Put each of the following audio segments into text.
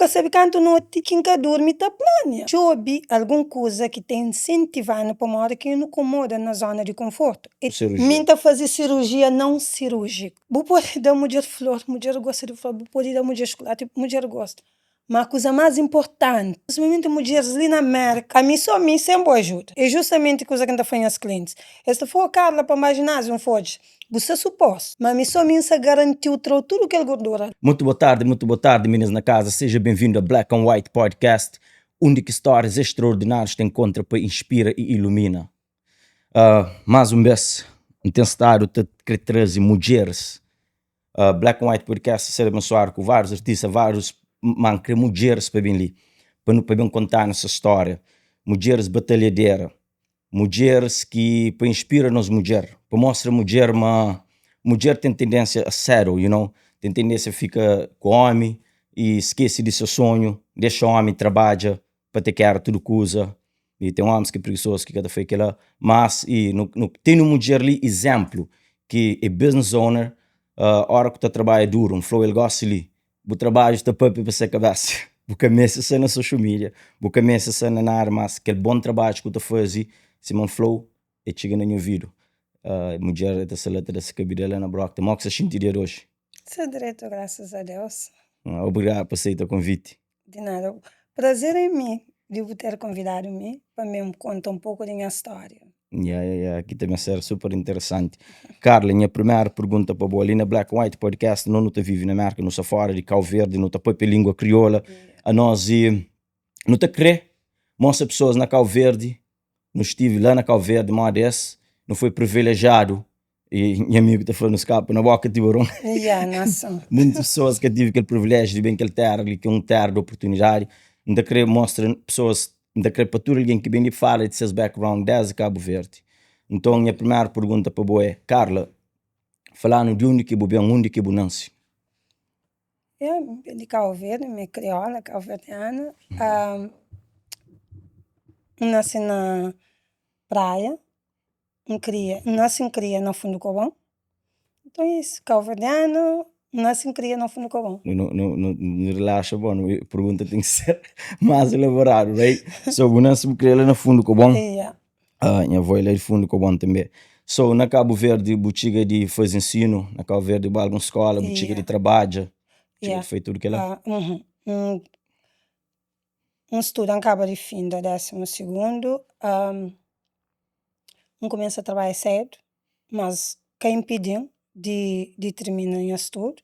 Ka sabe kantu noti ki N ka durmi ta plania. Djobe algun kuza ki ta insentiva-nu pamodi ki nu komoda na zona di konfortu. Mi N ta faze sirujia nãu sirújiku. Bu pode da mudjer flor, mudjer gosta di flor, bu pode da mudjer xukulati, mudjer gosta. Ma kuza más inportanti, prinsipalmenti mudjeris li na Mérka, ami sô mi sen bu ajuda. É justamenti kuza ki N ta fla nhas klientis. Es ta fla, oh Carla, pa N ba jináziu, N fla, odja, Bu sta supostu, ma mi so mi N sa garantiu trau tudu kel gordura. Mutu bo tardi, mutu bo tardi minis na kaza, seja benvindu a Black and White Podcast, undi ki stórias extraordinárius ta enkontra pa inspira i ilumina. Más un bes, N ten stadu ta kre traze mudjeris. Black and White Podcast ta ser abensuadu ku várius artista, várius, ma N kre mudjeris pa ben li, pa nu pa ben konta-nu ses stória. Mudjeris batalhadera. Mudjeris ki pa inspira nos mudjer, pa mostra mudjer ma mudjer ten tendênsia a settle, you know, ten tendênsia a fika ku omi i skese di se sonhu, dexa omi trabadja pa te kera tudu kuza, i ten omis ki é prigisozu ki ka ta fai kila, mas i nu nu tene un mudjer li izénplu ki é business owner, ora ku ta trabadja duru, N fla-u el gosi li, Bu trabadju ta papia pa se kabesa. Bu ka meste sta na social media, bu ka meste sta na nada, mas kel bon trabadju ku ta faze, sima N fla-u, e txiga na nha ovidu. Mudjer e ta sta la ta da se kabidela na brokta. Mo ki sta xinti dia di oji? Sta dretu, grasas a Deus. Obrigadu pa seita konviti. Di nada. Prazer é mi di bu ter konvidadu mi pa mi N konta un poku di nha stória. Ya, ya, ya, ki ta ben ser super interesanti. Carla, nha primeru pergunta pa bo, ali na Black and White Podcast, no nu ta vive na Merka, nu sta fora di Kau Verdi, nu ta papia lingua kriola, anos e nu ta kre mostra pesoas na Kau Verdi, nu stive la na Kau Verdi modi es, nu foi privilejiadu E nha amigu ta fla nu skapa na boka tiburon. Yeah, nossa. Muitas pessoas ka tive kel privilégio di ben kel terra li, ki é un terra di oportunidadi. N ta kre mostra pessoas, N ta kre pa tudu algen ki ben li fala di ses background desdi Cabo Verde. Nton nha primeru pergunta pa bo é, Carla, fala-nu di undi ki bu ben, undi ki bu nansi? Yeah, N ben di Cabo Verde, mi é kriola, kabuverdiana. N nasi na Praia. N kria, N nase N kria na Fundu Kobon. Nton é isu, kauverdianu, N nase N kria na Fundu Kobon. Nu, nu, nu, nu relaxa bo, nu, pergunta ten ki ser más elaboradu, right? So, bu nase bu kria la na Fundu Kobon. Yeah. Uh, nha avó el é di Fundu Kobon tanbe. So, na Kabu Verdi bu txiga di faze ensinu, na Kabu Verdi bu ba algun skola, bu txiga di Yeah. trabadja, txiga Yeah. di fai tudu kila? Uh, uhum. N, N studa, N kaba di finda désimu sigundu, um, N kumesa trabadja sedu, mas ka inpidi-m di di tirmina nha studu.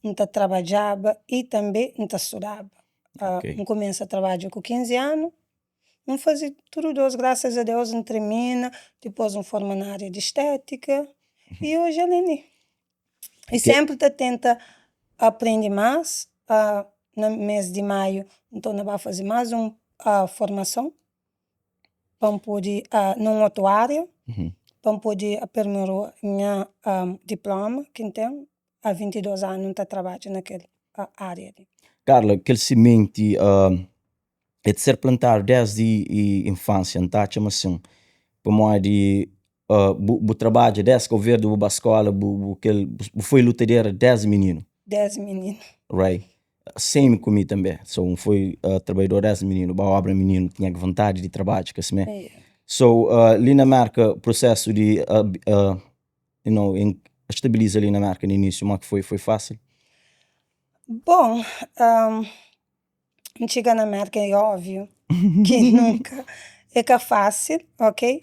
N ta trabadjaba i tanbe N ta studaba. N kumesa trabadja ku 15 anu, N faze tudu dos, grasas a Deus N tirmina, dipôs N forma na aria di stétika i oji ali li. I senpri ta tenta aprende más. Na mês di maiu N torna ba faze más un formason. Pa N pode na un otu ária, pa N pode apermorua nha diploma ki N ten há 22 anu N ta trabadja na kel ária li. Carla, kel simenti é di ser plantadu desdi infância, N ta atxa ma sin, pamodi bu trabadja desdi Cabo Verde, bu ba skola, bu kel bu foi lutadera desdi mininu. Desdi mininu. Right. Same ku mi tanbe. So N foi trabadjador desdi mininu, ba obra mininu, tinha vontadi di trabadja ka simé. So li na Merka prosesu di you know stabiliza li na Merka na inisiu ma ki foi, foi fasil? Bon, N txiga na Merka é óviu ki nunka é ka fásil, ok.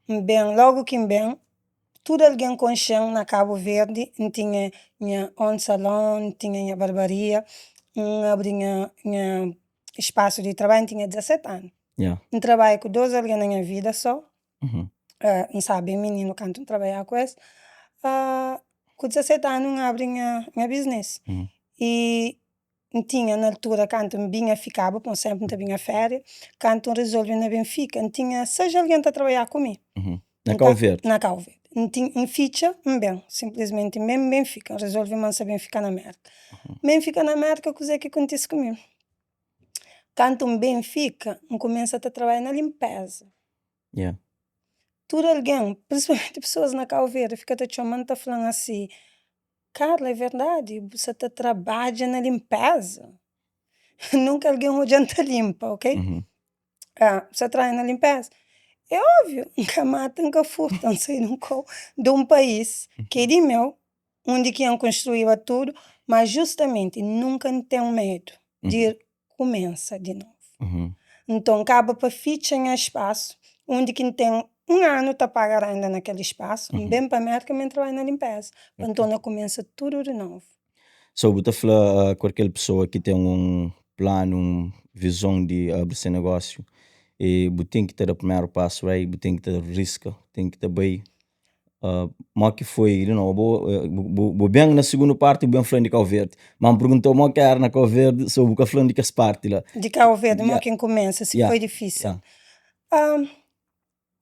N ben, logu ki N ben Tudu algen konxe-m na Kabu Verdi, N tinha nha own salon, N tinha nha barbaria, N abri nha nha spasu di trabadju, N tinha 17 anu. N trabadja ku dos algen na nha vida so, N staba ben mininu kantu N trabadjaba ku es. Ku 17 anu N abri nha nha biznis i N tinha na altura kantu N binha fikaba, pon senpri N ta binha féria, kantu N rezolve na ben fika, N tinha 6 algen ta trabadja ku mi. Na Kau Verdi? Na Kau Verdi. N tinha, N fitxa, N ben, sinplismenti N ben, N ben fika, N rezolve ma N sa ben fika na Mérka. N ben fika na Mérka, kuzê ki kontise ku mi? Kantu N ben fika, N kumesa ta trabadja na linpeza. Tudu algen, prinsipalmenti pesoas na Kau Verdi fika ta txoma-m ta fla-m asi, Carla, é verdadi bu sa ta trabadja na linpeza? Nunka algen odja-m ta linpa, ok? Ah, bu sa trabadja na linpeza? É óbviu, N ka mata, N ka furta, N sai di un kau, di un país ki é di meu, undi ki N konstruíba tudu, ma justamenti nunka N ten medu di kumesa di novu. Nton, N kaba pa fitxa nha spasu, undi ki N ten un anu ta paga renda na kel spasu, N ben pa Mérka mi N trabadja na linpeza, pa N torna kumesa tudu di novu. So bu ta fla kualker pessoa ki ten un planu, un vizon di abri se negósiu, e bu ten ki ta da primeru pasu, right? Bu ten ki ta riska, bu ten ki ta bai. Mo ki foi, you know, bo bu ben na segundu parti bu ben fla-m di Kau Verdi, ma N pergunta-u mo ki era na Kau Verdi, so bu ka fla-m di kes parti la. Di Kau Verdi, mo ki N kumesa, si foi difisil.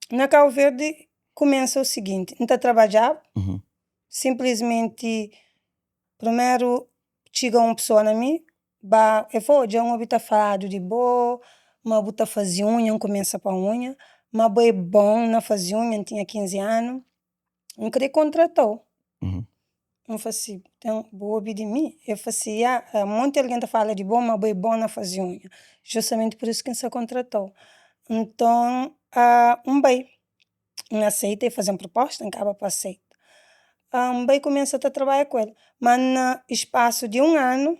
Na Kau Verdi kumesa o siginti, N ta trabadjaba, sinplismenti Primeru txiga un pesoa na mi, ba el fla, odja N obi ta faladu di bo, ma bu ta faze unha, N kumesa pa unha, ma bo é bon na faze unha, N tinha 15 anu, N kre kontratau. N fla si, bu obi di mi? El fla si, ya, monti algen ta fala di bo ma bo é bon na faze unha, justamenti pur isu ki N sta kontratau. Nton N bai. N aseita, el faze-m proposta, N kaba pa aseita. N bai kumesa ta trabadja ku el, ma na spasu di un anu,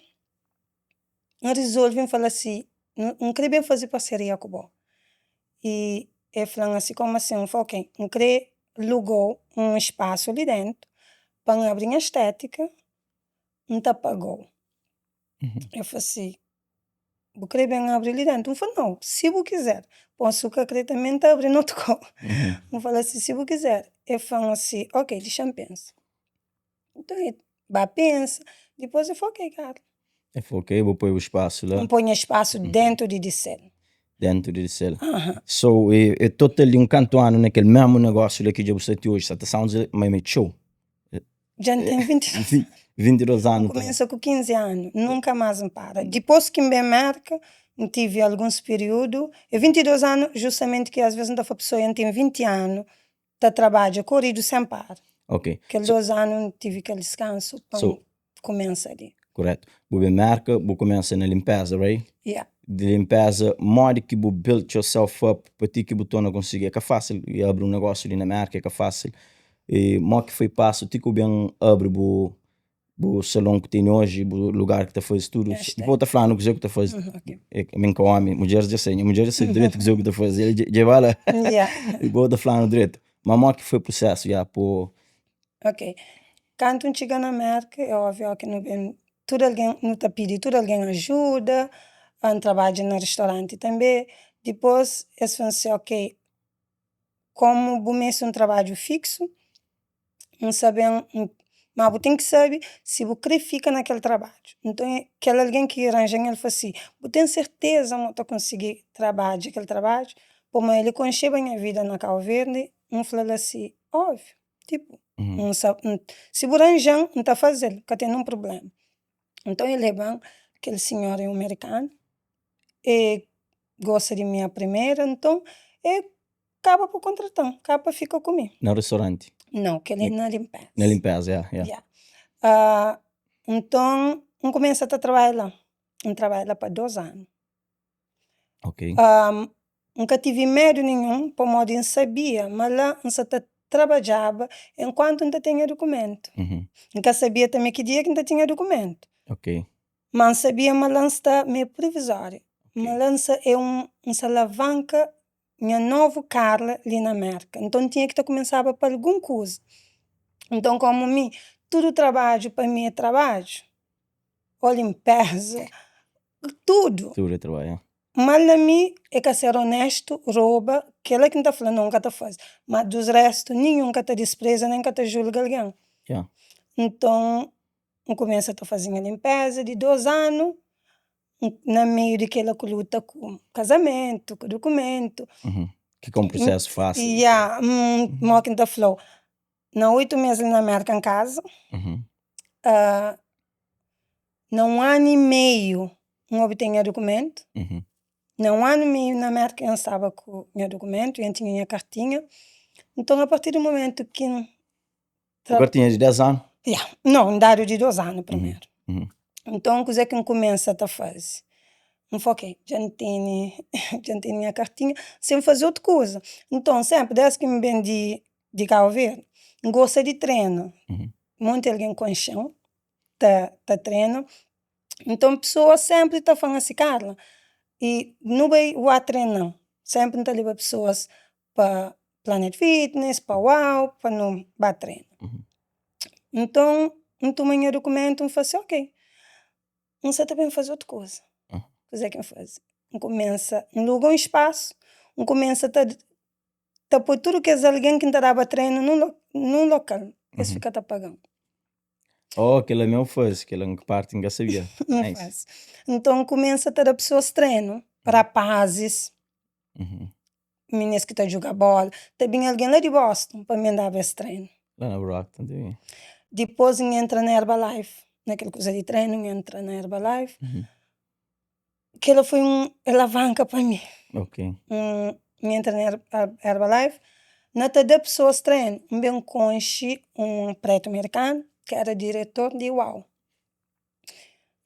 N rizolve, N fala si, N kre ben faze parseria ku bo. I el fla-m asi, komu asin? N fla, ok, N kre luga-u un spasu li dentu pa N abri nha stetika, N ta paga-u. El fla si, Bu kre ben abri li dentu? N fla, nau, si bu kizer. Bon, si bu ka kre tanbe N ta abri na otu kau. N fala si, si bu kizer. El fla-m asi, ok, dixa-m pensa. Nton el ba pensa, dipôs el fla, ok, Carla. El fla, ok, bu poi bu spasu la. N poi nha spasu dentu di disel. Dentu di disel. So, e total di un kantu anu na kel mesmu negósiu la ki dja bu sta ti oji, sa ta sounds ma é txeu. Dja N ten 22 22 anu. N kumesa ku 15 anu, nunka más N para. Dipôs ki N ben Mérka, N tive alguns piriúdu. É 22 anu, justamenti ki asves N ta fla pesoa, N ten 20 anu ta trabadja koridu sen para. Ok. Kel dos anu N tive kel diskansu pa N kumesa di. Koretu. Bu ben Mérka, bu kumesa na linpeza, right? Yeah. Di linpeza, modi ki bu built yourself up pa ti ki bu torna konsigi? É ka fásil abri un negósiu li na Mérka, é ka fásil. E mo ki foi pasu ti ku ben abri bu bu salon ku tene oji, bu lugar ki ta faze tudu. Dipos bu ta flanu kuzê ku ta faze. Ami N ka omi, mudjeris dja sai, nha mudjer dja sai dretu kuzê ku ta faze, el dja ba la. Dipos bu ta flanu dretu. Ma mo ki foi prusesu ya po. Ok, kantu N txiga na Merka, é óbviu ki nu ben tudu algen, nu ta pidi tudu algen ajuda, N trabadja na ristoranti tanbe, dipos es fla-m si ok, Komu bu meste un trabadju fíksu, N sta ben, má bu ten ki sabe si bu krê fika na kel trabadju. Nton, kel algen ki ranja-m el fla si, Bu ten serteza ma bu ta konsigi trabadja kel trabadju? Pamodi el konxeba nha vida na Kau Verdi, N fla-l asi, Óbviu, tipu, N sta, si bu ranja-m, N ta faze-l, ka ten nun prubléma. Nton, el leba-m, kel sinhor é un merikanu, e gosta di mi a primera, nton e kaba pa kontrata-m, kaba pa fika ku mi. Na restauranti? Nau, kel li na linpeza. Na linpeza, ya, ya. Ya. Nton, N kumesa ta trabadja la, N trabadja la pa dos anu. Ok. N ka tivi medu ninhun, pamodi N sabia ma la N sa ta trabadjaba enkuantu N ta ten nha dukumentu. N ka sabia tanbe ki dia ki N ta tinha dukumentu. Ok. Ma N sabia ma la N sta ma é privizóriu, ma la N sta é un N sta lavanka nha novu Carla li na Mérka. Nton N tinha ki ta kumesaba pa algun kuza. Nton komu mi tudu trabadju pa mi é trabadju, ô linpeza, tudu. Tudu é trabadju, ya. Mal na mi é ka ser onéstu, roba, kel-la ki N ta fla, nau N ka ta faze. Ma dus réstu ninhun ka ta dispreza nen ka ta julga algen. Ya. Nton N kumesa ta faze nha linpeza di dos anu, na meiu di kela ku luta ku kazamentu, ku dukumentu. Ki ka un prusesu fasil. Ya, mo ki N ta fla-u, na oitu mes li na Merka N kaza, na un anu i meiu N obten nha dukumentu, na un anu i meiu na Merka N staba ku nha dukumentu, N tinha nha kartinha, nton apartir di mumentu ki N Bu kartinha di 10 anu? Ya, nau, N dadu di 2 anu primeru. Nton, kuzê ki N kumesa ta faze? N fla ok, dja N tene, dja N tene nha kartinha, sen faze otu kuza. Nton, senpri, désdi ki N ben di di Kabu Verdi, N gosta di trena. Monti algen konxe-m ta ta trena. Nton, pesoas senpri ta fla-m asi, Carla, i nu bai wá trena-m. Senpri N ta leba pesoas pa Planet Fitness, pa Wow, pa nu ba trena. Nton, N tuma nha dukumentu, N fla si, ok, N sa ta ben faze otu kuza. Kuzê ki N faze? N kumesa, N luga un spasu, N kumesa ta ta poi tudu kes algen ki N ta daba trenu nun lokal, es fika ta paga-m. Oh, kel-la mê bu faze, kel-la parti N ka sabia. N faze. Nton, N kumesa ta da pesoas trenu, rapazis, Minis ki ta djuga bola. Ta binha algen la di Boston pa mi andaba es trenu. La na Brockton ta binha. Dipôs N entra na Herbalife, na kel kuza di trenu N entra na Herbalife. Kel-la foi un alavanka pa mi. Ok. N entra na Herbalife, na ta da pesoas trenu, N ben konxe un pretu merikanu ki éra diretor di UAU.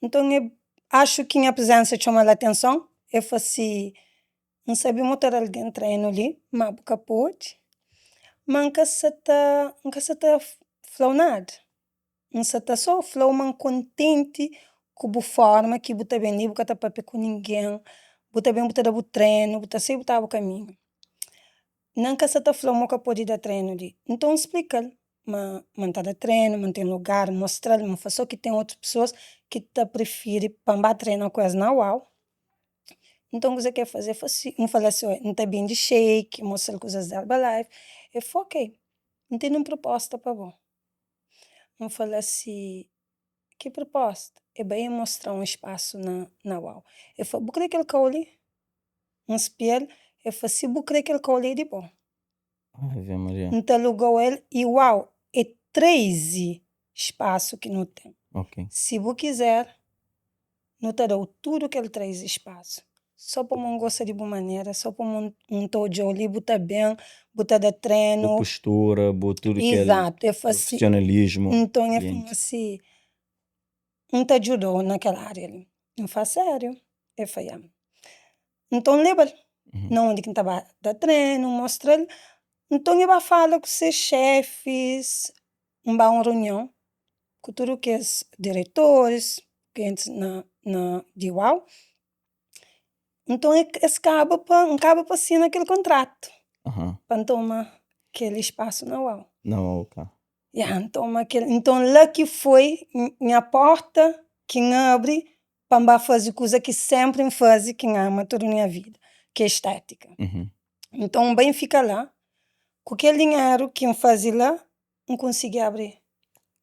Nton, e axu ki nha prizénsa txoma-l atenson, e fla si, N sabe ma bu ta da algen trenu li, ma bu ka pode. Ma N ka sa ta, N ka sa ta fla-u nada. N sa ta so fla-u ma N kontenti ku bu forma ki bu ta ben li, bu ka ta papia ku ningen, bu ta ben bu ta da bu trenu, bu ta sai bu ta ba bu kaminhu. Na N ka sa ta fla-u ma bu ka pode da trenu li. Nton N splika-l ma ma N ta da trenu, ma N ten lugar, N mostra-l, N fla so ki ten otus pesoas ki ta prifiri pa N ba trena ku es na Wau. Nton kuzê ki el faze? El fla si, N fla-l si, N ta bende shake, N mostra-l kuzas di Herbalife. El fla, ok, N tene un proposta pa bo. N fla-l si, ki proposta? El bai el mostra-m un spasu na na Wau. El fla, bu kre kel kau li? N spia-l, el fla, si bu kre kel kau li é di bo. Ave Maria. N ta aluga-u el i Wau é 13 spasu ki nu ten. Ok. Si bu kizer, nu ta da-u tudu kel 13 spasu. Sô pamodi N gosta di bu manera, sô pamodi N ta odja-u li, bu ta ben, bu ta da trenu. Bu postura, bu tudu kel Izatu, el fla si. profesionalismu. Nton el fla si, N ta djuda-u na kel ária li. N fla, Sériu? El fla, Ya. Nton N leba-l na undi ki N ta ba da trenu, N mostra-l. Nton el ba fala ku se xefis, N ba un runion ku tudu kes diretoris, klientis na na di UAU. Nton es kaba pa, N kaba pa sina kel kontratu pa N toma kel spasu na UAU. Na UAU, ka. Ya, N toma kel, nton la ki foi nha porta ki N abri pa N ba faze kuza ki senpri N faze, ki N ama tudu nha vida, ki é estétika. Nton N bai N fika la, ku kel dinheru ki N faze la, N konsigi abri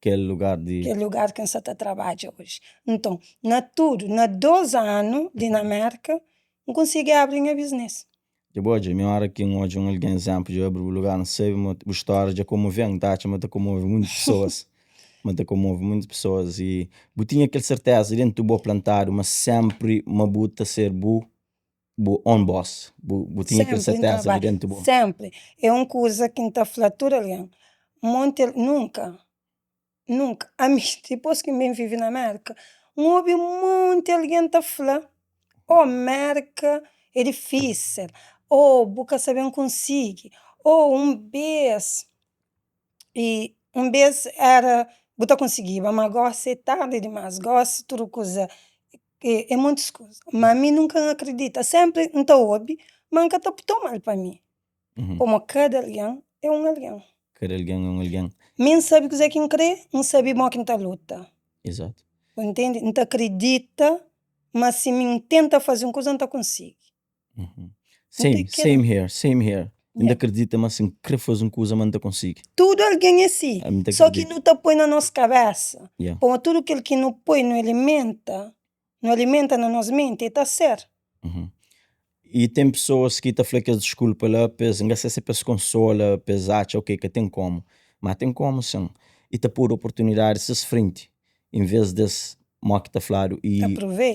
Kel lugar di. Kel lugar ki N sa ta trabadja oji. Nton, na tudu, na dos anu li na Mérka, N konsigi abri nha biznis. Dja bu odja, mi ora ki N odja un algen izénplu dja abri bu lugar, N sabe ma bu stória dja komove-m, N ta atxa ma ta komove munti pesoas, ma ta komove munti pesoas i bu tinha kel serteza dentu bo plantadu ma sénpri ma bu ta ser bu bu own boss, bu bu tinha kel Sénpri N serteza li trabadja, dentu bo. sénpri. É un kuza ki N ta fla tudu algen, monti nunka Nunka. Ami, dipôs ki N ben vive na Mérka, N obi monti algen ta fla, Ô, Mérka é difísil, ô, bu ka sa ben konsigi, ô, un bês i un bês éra bu ta konsigiba, má gósi é tardi dimás, gósi tudu kuza é montis kuza. Má ami nunka N akridita, sénpri N ta obi, má N ka ta toma-l pa mi. Pamodi kada algen é un algen. Kada algen é un algen. Mi N sabe kuzê ki N krê, N sabe modi ki N ta luta. Izatu. Bu ntende? N ta kridita ma si mi N tenta faze un kuza N ta konsigi. Same, same here, same here. N ta kridita ma si N krê faze un kuza ma N ta konsigi. Tudu algen é si. Sô ki nu ta poi na nos kabésa. Pamodi tudu kel ki nu poi nu alimenta. Nu alimenta na nos menti, e ta ser. I ten pesoas ki ta fla kes diskulpa la pa es, N ka sa si é pa es konsola, pa es atxa ok ka ten komu. Ma ten komu sin. I ta podu oportunidadi ses frenti, envês di es mo ki ta fladu i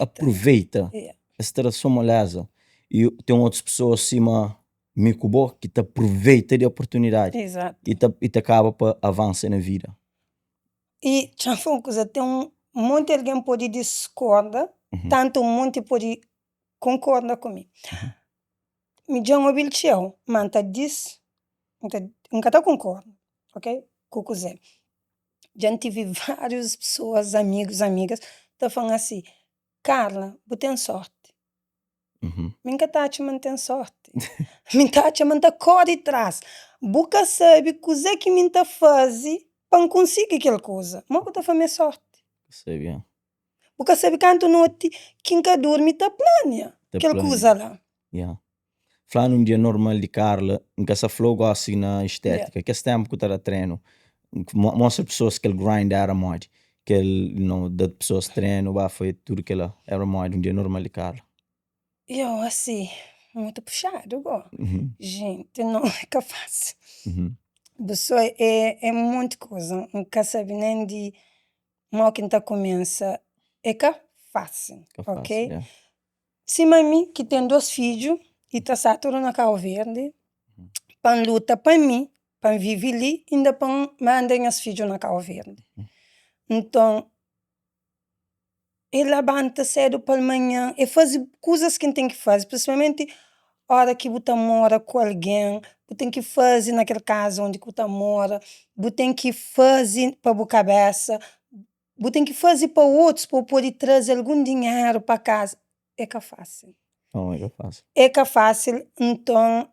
apruveita. Es ta da so moleza. I ten otus pesoas sima mi ku bo ki ta apruveita di oportunidadi i ta kaba pa avansa na vida. I txa-m fla un kuza, ten un monti algen pode diskorda, tantu un monti pode. konkorda ku mi. Mi dja N obi-l txeu, ma N ta dis, N ta, N ka ta konkorda, ok, ku kuzê. Dja N tive várius pesoas, amigus, amigas, ta fla-m asi, Carla, bu ten sorti. Mi N ka ta atxa ma N ten sorti. Mi N ta atxa ma N ta kóre tras. Bu ka sabe kuzê ki mi N ta faze pa N konsigi kel kuza. Má bu ta fla ma é sorti. Sabe, ya. Bu ka sabe kantu noti ki N ka durmi ta plania kel kuza la. Ya. Fla-nu un dia normal di Carla, N ka sa fla-u gosi na estética, kes tempu ku ta da trenu, mostra pesoas kel grind era modi, kel you know, da pesoas trenu, ba foi tudu kela, era modi un dia normal di Carla. Yo, asi, mutu puxadu go, jenti, no é ka fásil, bu so é é monti kuza, N ka sabe nen di mo ki N ta kumesa, é ka fásil, ok. Sima mi ki ten 2 fidju i ta sta tudu na Kau Verdi, pa N luta pa mi, pa N vivi li, inda pa N manda nhas fidju na Kau Verdi. Nton, e labanta sedu palmanhan, e faze kuzas ki N ten ki faze, prinsipalmenti ora ki bu ta mora ku algen, bu ten ki faze na kel kaza undi ki bu ta mora, bu ten ki faze pa bu kabesa, Bu ten ki faze pa otus pa bu pode traze algun dinheru pa kaza. É ka fásil. Não, é ka fásil. É ka fásil. Nton,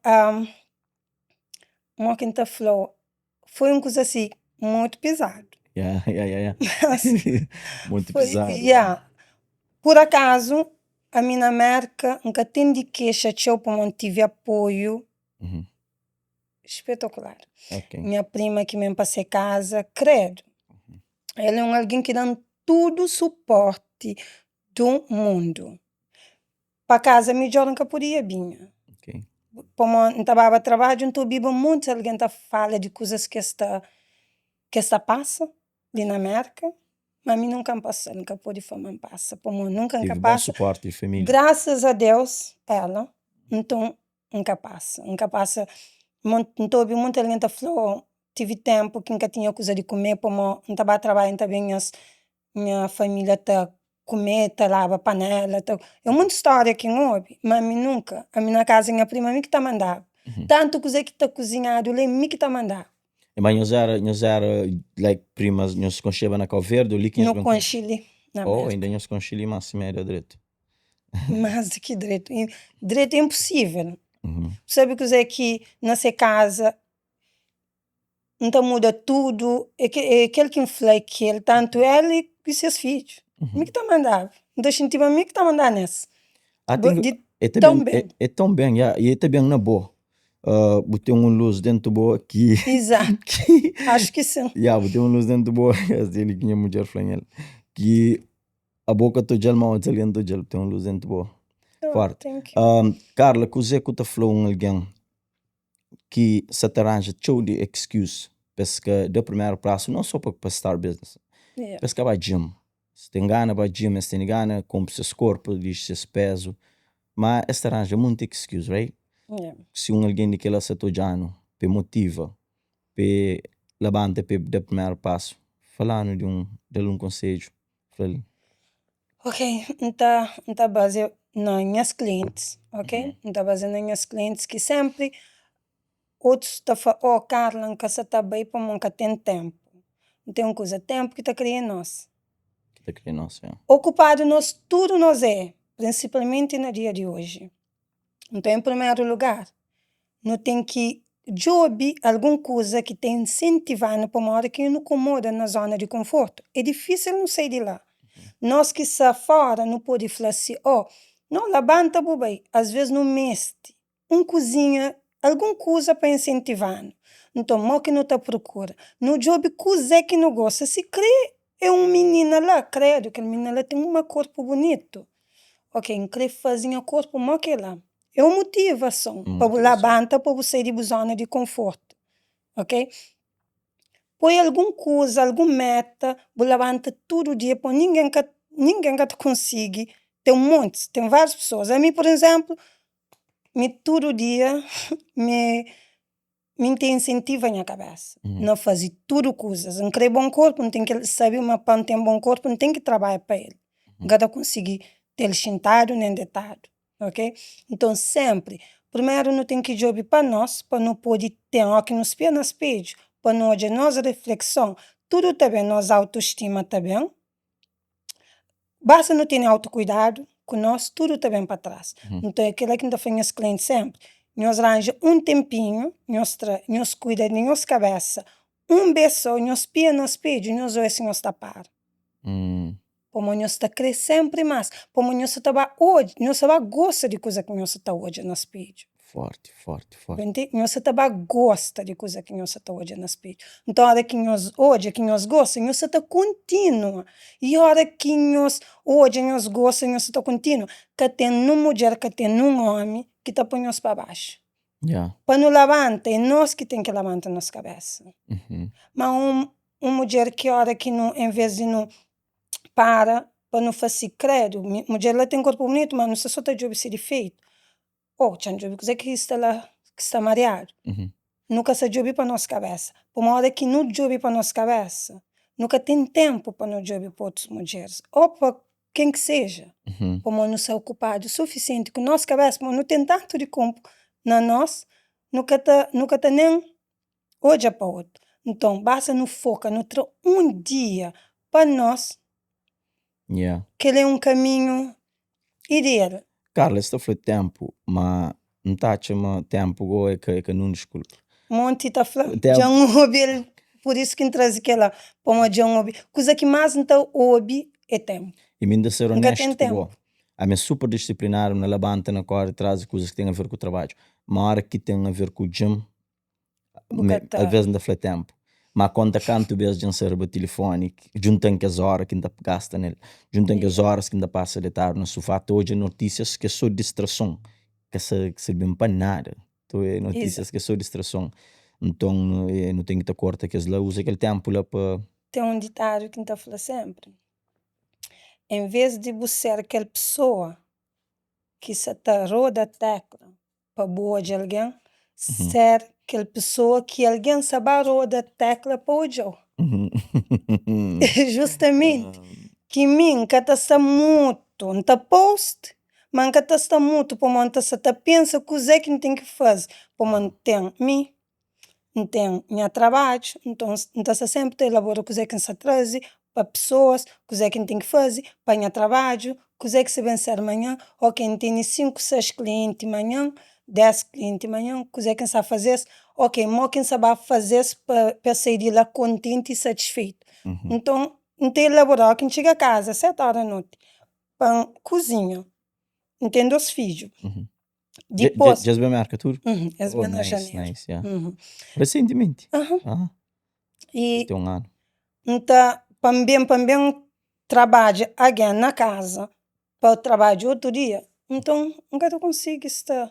mo ki N ta fla-u, foi un kuza asi mutu pizadu. Ya, ya, ya, ya. Mutu pizadu. Ya. Pur akazu, ami na Mérka, N ka ten di kexa txeu pamodi N tive apoiu Espetacular. Ok. Nha prima ki ben pa se kaza, credo. El é un algen ki da-m tudu suporti du mundu. Pa kaza midjor N ka podia binha. Ok. Pamo N ta baba trabadju N ta obiba montis algen ta fala di kuzas ki es ta ki es ta pasa li na Merka, ma mi nunka N pasa-l, N ka pode fla ma N pasa, pamo nunka N ka Tevi bon pasa. suporti di família. Grasas a Deus, ela, nton N ka pasa, N ka pasa, N ta obi monti algen ta fla, oh tive tenpu ki N ka tinha kuza di kume pamo N ta ba trabadja N ta ben nhas nha familia ta kume ta laba panela ta é monti storia ki N obi ma ami nunka, ami na kaza nha prima mi ki ta mandaba tantu kuze ki ta kuzinhadu la é mi ki ta mandaba. Ma nhos era nhos era like primas nhos konxeba na Kau Verdi o li ki nhos Nu ben konxe li na Oh Merka. inda nhos konxe li mas simé da dretu. Más di ki dretu. Dretu é inposível. Bu sabe kuzê ki na se kaza N ta muda tudu, é kel ki N fla é kel, tantu el i ses fidju. Mi ki ta mandaba. N ta xintiba mi ki ta mandaba nes. Di tãu ben. É tãu ben, ya. I el ta ben na bo. Bu ten un lus dentu bo ki. Izatu. Axu ki sin. Ya, bu ten un lus dentu bo, es di li ki nha mudjer fla-m el, ki Abo ka ta odja-l ma otus algen ta odja-l Ten un lus dentu bo Oh, Forti thank you. um, Carla, kuzê ku ta fla un algen ki sa ta ranja txeu di excuse pa es ka da primeru pasu non so pa pa start business Yeah. pa es ka ba gym es ten gana ba gym es tene gana kunpri ses korpu dixi ses pezu ma es ta ranja munti excuse right Yeah. si un algen di kila sa ta odja-nu pa e motiva pa e labanta pa e da primeru pasu fala-nu di un da-l un konsedju Fla-l. Ok, N ta, N ta bazia na nhas klientis, ok? N ta bazia na nhas klientis ki senpri otus ta fla, oh Carla N ka sa ta bai pamo N ka ten tenpu. N ten un kuza, tenpu ki ta kria nos. Ki ta kria nos, ya. Okupadu nos tudu nos é, prinsipalmenti na dia di oji. Nton, en primeru lugar, nu ten ki djobe algun kuza ki ta insentiva-nu pamodi ki nu komoda na zona di konfortu. É difísil nu sai di la. Nos ki sta fóra nu pode fla si, Oh, no, labanta bu bai. Asvês nu meste un kuzinha, algun kuza pa insentiva-nu. Nton, mo ki nu ta prokura? Nu djobe kuzê ki nu gosta. Si krê é un minina la, kredu, kel minina la ten uma korpu bunitu. Ok, N krê faze nha korpu mó kel-la. É un motivason pa bu labanta, pa bu sai di bu zona di konfortu, ok? Poi algun kuza, algun meta, bu labanta tudu dia pa ningen ka, ningen ka ta konsigi. Ten montis, ten várius pesoas. Ami, pur izénplu, mi tudu dia mi Mi N ta insentiva nha kabésa na faze tudu kuzas. N krê bon korpu, N ten ki sabe ma pa N ten bon korpu N ten ki trabadja pa el. N ka ta konsigi te-l xintadu nen detadu. Ok? Nton senpri, primeru nu ten ki djobe pa nos, pa nu pode ten, óki nu spia na spedju, pa nu odja nos reflekson, tudu ta ben, nos autostima ta ben, basta nu tene autokuidadu ku nos, tudu ta ben pa tras. Nton é kila ki N ta fla nhas klienti senpri, nhos ranja un tenpinhu, nhos tra, nhos kuida di nhos kabesa un bes so, nhos spia na spedju, nhos odja si nhos ta para. Pamodi nhos ta kre senpri más, pamodi nhos sa ta ba odja, nhos sa ba gosta di kuza ki nhos sa ta odja na spedju. Forti, forti, forti. Ntende? Nhos sa ta ba gosta di kuza ki nhos sa ta odja na spedju. Nton, óra ki nhos odja, ki nhos gosta, nhos sa ta kontinua. I óra ki nhos odja, nhos gosta, nhos sa ta kontinua. Ka ten nun mudjer, ka ten nun ómi ki ta poi nhos pa baxu. Yeah. Pa nu labanta, é nos ki ten ki labanta nos kabésa. Má un un mudjer ki óra ki nu, envês di nu para pa nu fase kredu, mudjer la ten korpu bunitu, má nu sta sô ta djobe se difeitu. Oh, txa-m djobe kuzê ki sta la ki sta mariadu. Nu ka sta djobe pa nos kabésa. Pamodi óra ki nu djobe pa nos kabésa, nu ka ten ténpu pa nu djobe pa otus mudjeris ô pa ken ki seja. Pamodi nu sta okupadu sufisienti ku nos kabésa, pamodi nu ten tantu di konpo na nos, nu ka ta nu ka ta nen odja pa otu. Nton, basta nu foka, nu tra un dia pa nos, Yeah. kel-la é un kaminhu ideal. Carla, es ta fla ténpu, má N ta atxa ma ténpu gó é ka é ka nun diskulpa. Monti ta fla, dja N obi-l, pur isu ki N traze kel-la, pamodi dja N obi. Kuza ki más N ta obi é ténpu. I mi N ta ser N ka ten onéstu ku bo, ténpu. ami é super disiplinadu na labanta, na kóre tras di kuzas ki ten aver ku trabadju, má óra ki ten aver ku djim, Bu ka ta. Alvês N ta fla ténpu, má konta kantu bês dja N sai riba tilifóni, djunta-m kes óra ki N ta gasta nel, djunta-m kes óras ki N ta pasa detadu na sufá ta odja notísias ki é sô distrason, ka sa sirbi-m pa nada. Ta odja notísias ki é sô distrason. Nton, nu ten ki ta korta kes la, uza kel ténpu la pa. Ten un ditadu ki N ta fla sénpri, envês di bu ser kel pesoa ki sa ta roda tékla pa bu odja algen, ser kel pesoa ki algen sa ba roda tekla pa odja-u. Justamenti ki mi N ka ta sta mutu, N ta post, ma N ka ta sta mutu pamodi N ta sta ta pensa kuzê ki N ten ki faze, pamodi N ten mi, N ten nha trabadju, nton N ta sta senpri ta elabora kuzê ki N sta traze pa pesoas, kuzê ki N ten ki faze pa nha trabadju, kuzê ki sta ben ser manhan, ok N tene 5, 6 klienti manhan, 10 klienti manhan, kuzê ki N sta faze-s, ok mo ki N sta ba faze-s pa es sai di la kontenti i satisfeitu. Nton N ta elabora, óki N txiga kaza 7 óra noti pa N kuzinha, N ten 2 fidju. Dipôs. Dja es ben Merka tudu? Es ben na Nice, janeru. nice, yeah. Resentimenti? Aham. Ah. I Tem un anu. N ta, pa N ben, pa N ben trabadja again na kaza, pa trabadja otu dia, nton N ka ta konsigi sta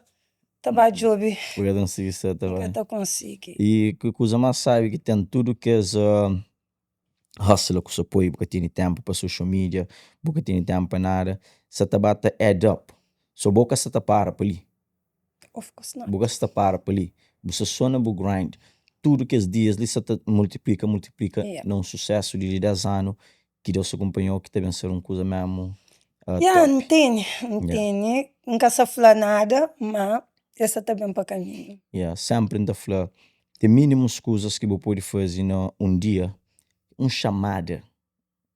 ta ba djobe. Bu ka ta konsigi sta ta N ba. ka ta konsigi. I ki kuza más sábi ki ten tudu kes hustle ku sa poi, bu ka tene ténpu pa social media, bu ka tene ténpu pa nada, sa ta ba ta add up. So bo ka sa ta para pa li. Of course not. Bu ka sa ta para pa li. Bu sta so na bu grind. Tudu kes dias li sa ta multiplika, multiplika Yeah. na un susesu di li 10 anu ki Deus ta kunpanhau ki ta ben ser un kuza memu uh, Yeah, top. N tene, N Yeah. tene. N ka sa fla nada, ma es sa ta ben pa kaminhu. Yeah, senpri N ta fla, ten mínimus kuzas ki bu pode faze na un dia, un xamada,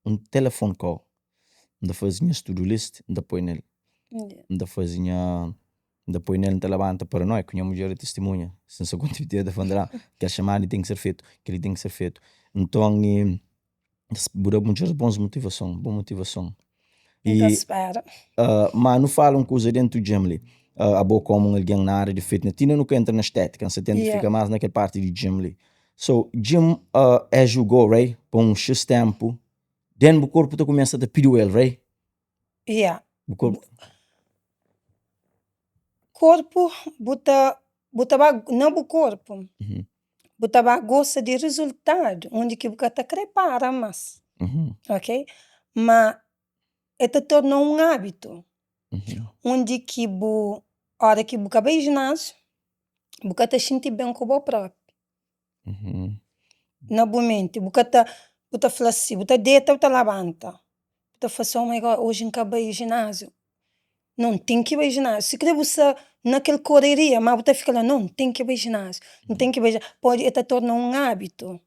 un telefone call, N ta faze nha to-do list, N ta poi nel, N ta faze nha, N ta poi nel, N ta labanta paranoiku, nha mudjer é tistimunha, si N sta konta mintira, el ta fla-m, Dra, kel xamada li ten ki ser fetu, kel-li ten ki ser fetu. Nton, bu da mudjeris bons motivason, bon motivason. N ta spera. Ma nu fala un kuza dentu gym li, abo komu un algen na ária di fitness, ti inda nu ka entra na estétika, N sa tenta fika más na kel parti di gym li. So, gym as you go, right, pa un xis ténpu, den bu korpu ta kumesa ta pidiu el, right? Yeah. Bu korpu. Korpu, bu ta, bu ta ba, na bu korpu, bu ta ba gosta di rizultadu undi ki bu ka ta kre para más, ok? Ma el ta torna un ábitu undi ki bu, óra ki bu ka bai jináziu, bu ka ta xinti ben ku bo própi. Na bu menti, bu ka ta, bu ta fla si, bu ta deta bu ta labanta, bu ta fla si, oh my God, oji N ka bai jináziu. No, N ten ki bai jináziu. Si kre bu sta na kel koreria, ma bu ta fika la, no, N ten ki bai jináziu, N ten ki bai jináziu. Pode, el ta torna un ábitu,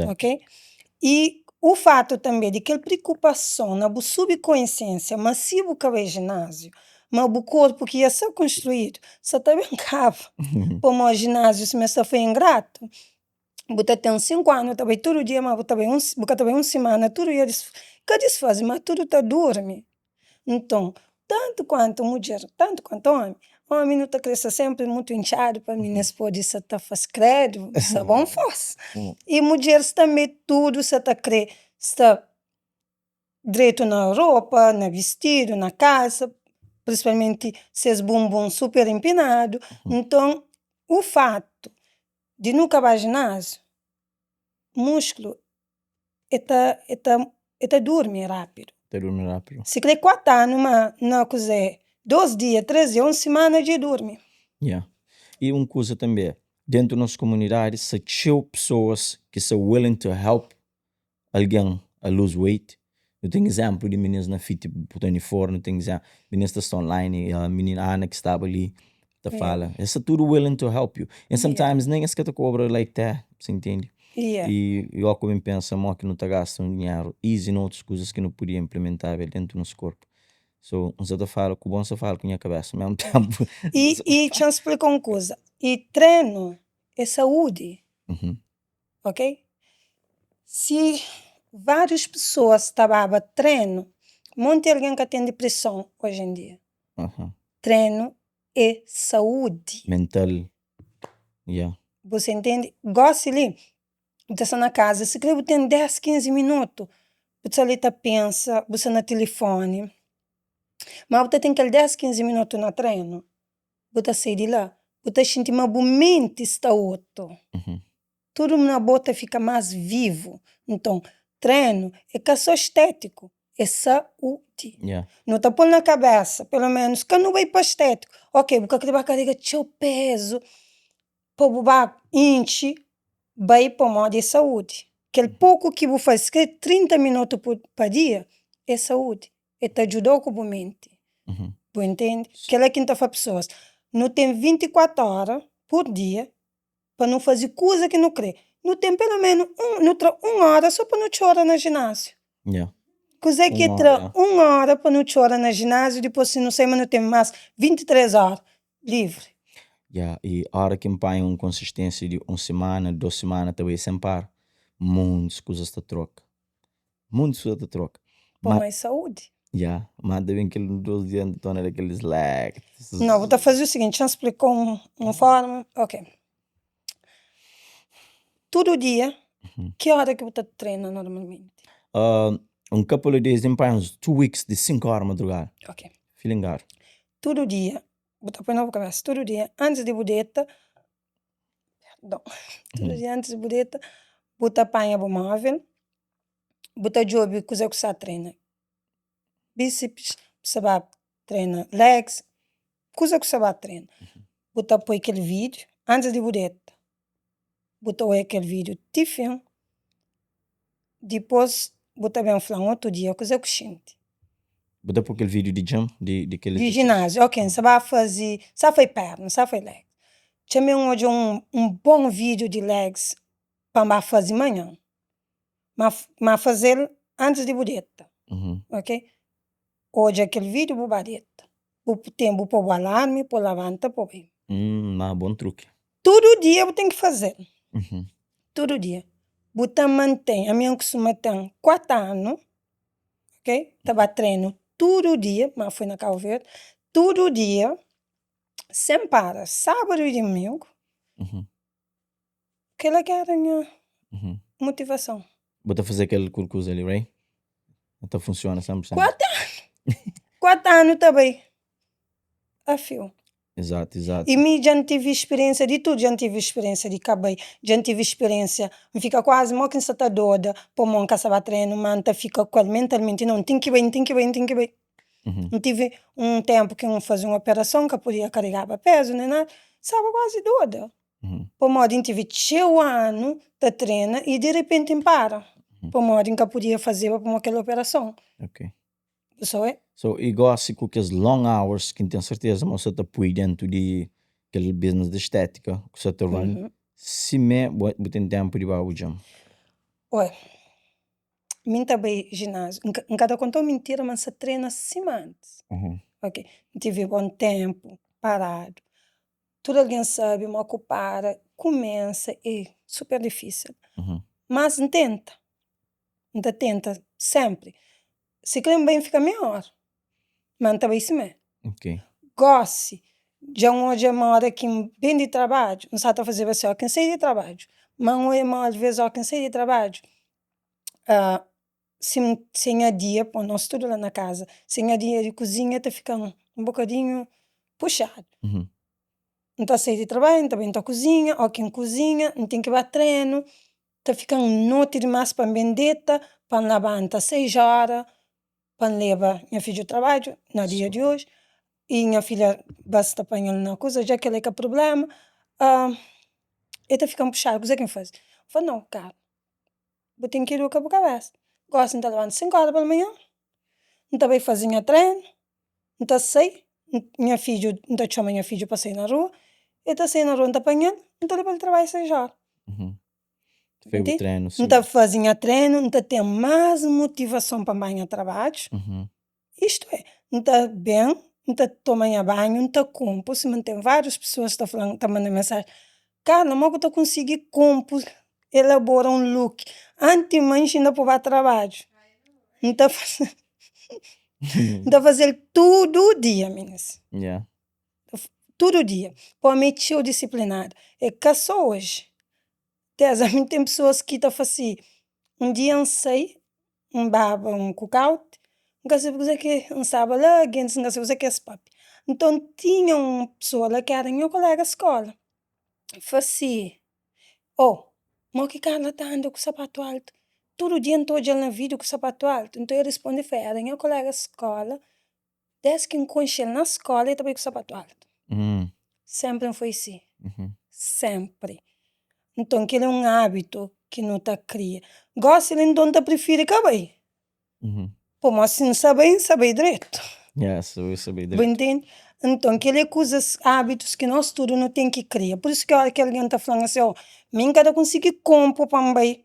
ok? I u fatu tanbe di kel prikupason na bu subkonsiensia ma si bu ka bai jináziu, ma bu korpu ki dja sta konstruídu sa ta ben kaba, pamodi jináziu sima es ta fla é ingratu. Bu ta ten 5 anu ta bai tudu dia ma bu ta bai un bu ka ta bai un simana tudu dia ka disfaze ma tudu ta durmi nton tantu kuantu mudjer tantu kuantu omi omi nu ta kre sta senpri mutu intxadu pa minis pode sa ta fase kredu sta bon forsa i mudjeris tanbe tudu sa ta kre sta dretu na ropa, na bistidu, na kalsa, prinsipalmenti ses bunbun super inpinadu nton u fatu di nu ka ba jináziu, musklu e ta e ta e ta durmi rápidu. Ta durmi rápidu. Si kre 4 anu ma na kuzê, 2 dia, 3 dia, un simana dja e durmi. Ya. I un kuza tanbe, dentu nos komunidadi sta txeu pesoas ki sta willing to help algen a lose weight. Nu ten izénplu di minis na Fit Tony 4, nu ten izénplu, minis ta sta online, uh, minina Ana ki staba li ta fala. Es sta tudu willing to help you. And sometimes nen es ka ta kobra like that, sa intende? Yeah. I ó ku ben pensa mo ki nu ta gasta un dinheru easy na otus kuzas ki nu podia implementaba el dentu nos korpu. So, N sa ta fala ku bo, N sa fala ku nha kabesa ao mesmu tempu. I, i txa-m splika un kuza, i trenu é saúdi. Ok? Si várius pesoas ta baba trenu, monti algen ka ten depreson oji en dia. Trenu é saúdi. Mental, ya. Bu sa intende? Gósi li, bu ta sta na kaza, sikrê bu ten 10, 15 minutu, bu sta li ta pensa, bu sta na tilifóni, má bu ta ten kel 10, 15 minutu na trenu, bu ta sai di la, bu ta xinti ma bu menti sta otu. Tudu na bo ta fika más vivu. Nton, trenu é ka sô stétiku, é saúdi. Nu ta pô-l na kabésa, peloménus ka nu bai pa stétiku. Ok, bu ka krê ba karega txeu pézu pa bu ba intxi, bai pamodi é saúdi. Kel poku ki bu faze, si krê 30 minutu pa dia, é saúdi. E ta djuda-u ku bu menti. Bu intende? Kel-la ki N ta fla pesoas, nu ten 24 óra pur dia pa nu faze kuza ki nu kre. Nu ten pelu menu un, nu tra un óra so pa nu txora na jináziu. Kuzê ki é tra un óra pa nu txora na jináziu, dipôs si nu sai ma nu ten más 23 óra livri. Ya, i óra ki N panha un konsistênsia di un simana, dôs simana ta bai sen para, montis kuzas ta troka. Montis kuza ta troka. Pa mais saúdi. Ya, ma ta ben kel 2 dia N ta torna da kel slack. Não, bu ta faze o seguinte, txa-m splika un, un forma, ok. Tudu dia, ki ora ki bu ta trena normalmenti? Uh, un couple of days, N panha uns 2 weeks di 5 ora madrugada. Ok. Filingadu. Tudu dia, bu ta poi na bu kabesa, tudu dia, antis di bu deta, perdon, tudu dia antis di bu deta, bu ta panha bu móvel, bu ta djobe kuzê ku sta trena bíceps, bu sta ba trena legs, kuza ku sta ba trena. Bu ta poi kel vídiu antis di bu deta, bu ta oia kel vídiu ti fin, dipôs bu ta ben fla-m otu dia kuzê ku xinti. Bu ta poi kel vídiu di gym, di di kel Di jináziu, ok, N sta ba faze, N sta fai perna, N sta fai legs. Txa-m ben odja un un bon vídiu di legs pa N ba faze manhan. Ma ma faze-l antis di bu deta, ok? Odja kel vídiu bu ba deta. Bu ten bu pô bu alarmi pô labanta pô bai. Ma bon truki. Tudu dia bu ten ki faze-l. Tudu dia. Bu ta mantén, ami N kustuma ten 4 anu, ok, ta ba trenu tudu dia, ma foi na Kabu Verdi, tudu dia, sen para, sábadu i dimingu. Kel-la ki éra nha motivason. Bu ta faze kel kuza li, right? Ta funsiona 100%. 4 anu! 4 anu ta bai a fiu. Exato, exato. I mi dja N tive spiriénsia di tudu, dja N tive spiriénsia di ka bai, dja N tive spiriénsia, N fika kuazi mo ki N sa ta doda pamodi N ka sa ba trenu, ma N ta fika ku el mentalmenti, nau, N ten ki bai, N ten ki bai, N ten ki bai. N tive un ténpu ki N faze un operason, N ka podia karegaba pézu nen nada, staba kuazi doda. Pamodi N tive txeu anu ta trena i di repenti N para, pamodi N ka podia fazeba pamodi kel operason. Bu sa oi? So, i gosi ku kes long hours ki N ten serteza ma bu sa ta pui dentu di kel business di estética ku sa ta run, simé bu ten tenpu di ba bu gym? Oi, mi N ta bai jináziu, N ka ta kontau mintira ma N sa trena sima antis, ok, N tivi bon tenpu paradu, tudu algen sabi ma ku para, kumesa é super difisil, mas N tenta. N ta tenta sempri. Si kre N bai N fika meia ora, ma N ta bai simé. Gosi, dja N odja ma ora ki N ben di trabadju, N sa ta fazeba si ora ki N sai di trabadju, ma N odja ma alves ora ki N sai di trabadju, si N si nha dia, pon nos tudu la na kaza, si nha dia di kuzinha ta fika un bokadinhu puxadu. N ta sai di trabadju, N ta bai N ta kuzinha, o ki N kuzinha, N ten ki ba trenu, ta fika-m noti dimas pa N ben deta, pa N labanta 6 ora, pa N leba nha fidju trabadju na dia di oji, y nha fidja bas ta panha-l na kuza, dja kel-la é ka prublema, e ta fika-m puxadu, kuze ki N faze? N fla nau kara, bu ten ki iduka bu kabesa, gosi N ta labanta 5 ora palmanhan, N ta bai faze nha trenu, N ta sai, nha fidju, N ta txoma nha fidju pa sai na rua, el ta sai na rua N ta panha-l, N ta leba-l trabadju 6 ora. N ta faze nha trenu, N ta ten más motivason pa N ba nha trabadju, istu é, N ta ben, N ta toma nha banhu, N ta konpo, sima N ten várius pesoas ta fla-m, ta manda-m mensajen, Carla, mó ku ta konsigi konpo, elabora un look anti manxe inda pa bu ba trabadju? N ta N ta faze-l tudu dia, minis. Tudu dia. Pamodi mi é txeu disiplinadu. É ka sô oji. Teza, mi ten pesoas ki ta fla si, un dia N sai, N baba un cookout, N ka sabe kuzê ki N staba la, gentis N ka sabe kuzê ki es papia. Nton tinha un pesoa la ki éra nha kolega skola, fla si, Oh, mo ki Carla ta anda ku sapatu altu? Tudu dia N ta odja-l na vídiu ku sapatu altu. Nton el risponde, fla, éra nha kolega skola, Des ki N konxe-l na skóla, el ta bai ku sapatu altu. Sénpri N foi si. Sénpri. Nton, kel-li é un ábitu ki nu ta kria. Gósi li, nton, N ta prifiri ka bai. Pamodi si N sa bai, N sa bai dretu. Bu ntende? Nton, kel-li é kuzas, ábitus ki nos tudu nu ten ki kria. Pur isu ki óras ki algen ta fla-m asi, Ô, mi N ka ta konsigi konpo pa N bai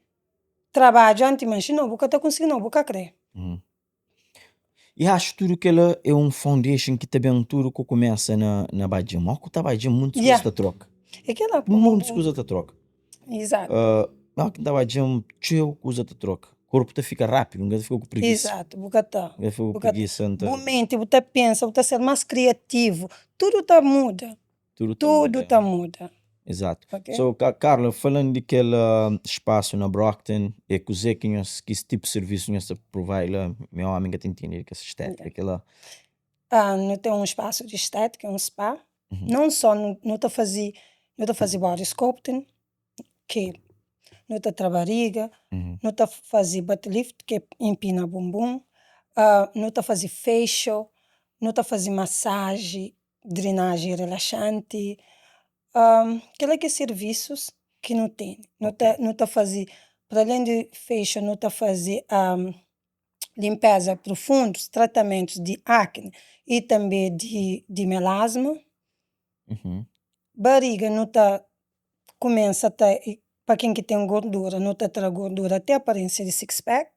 trabadju anti manxe. Nau, bu ka ta konsigi nau, bu ka kre. I axu tudu kela é un foundation ki ta ben tudu ku kumesa na na ba gym. Ó ku ta ba gym muntis kuza ta troka. É kela. Muntis kuza ta troka. Exato. Ó ki ta ba gym txeu kuza ta troka. Korpu ta fika rápidu, n ka ta fika ku prigisa. Exato, bu ka ta. N ka ta fika ku prigisa. Bu menti, bu ta pensa, bu ta ser más kriativu. Tudu ta muda. Tudu ta muda. Tudu ta muda. Exato. Ok. So, Carla, falando di kel spasu na Brockton, é kuzê ki nhos, ki tipu servisu nhos ta provide la? Mi omi ka ta intende di kes estétika kela. Ah, nu ten un spasu di estétika, un spa. Non só nu ta fazi, nu ta fazi body sculpting, ki nu ta tra bariga, nu ta fazi butt lift, ki é inpina bumbum, nu ta fazi facial, nu ta fazi masaji, drenajen relaxanti, kel-la ki é sirvisus ki nu tene. Nu ta nu ta faze, para alen di facial, nu ta faze linpeza prufundus, tratamentus di akne y tanbe di melasma. Bariga nu ta kumesa ta, pa ken ki ten gordura, nu ta tra gordura te aparensia di six pack.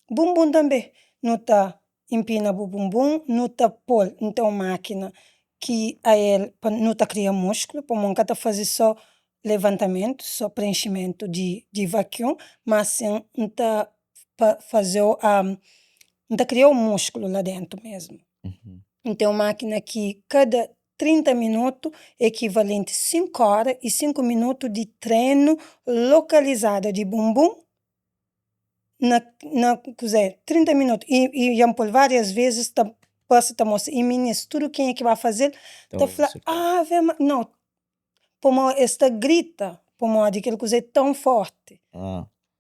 Bumbum tanbe, nu ta inpina bu bumbum, nu ta pol, nu ten un makina ki ael pa nu ta kria muskulu, pamo N ka ta faze so levantamentu, so prenximentu di vakiun, ma sin N ta fazeu N ta kriau muskulu la dentu mesmu. N ten un makina ki kada 30 minutu ekivalenti 5 ora y 5 minutu di trenu lokalizadu di bumbum na na kuzê 30 minutu i i dja N pô-l várias vezis ta parse ta mostra i minis tudu kenha ki ba faze-l ta fla ave ma nau pamodi es ta grita pamodi kel kuza é tãu forti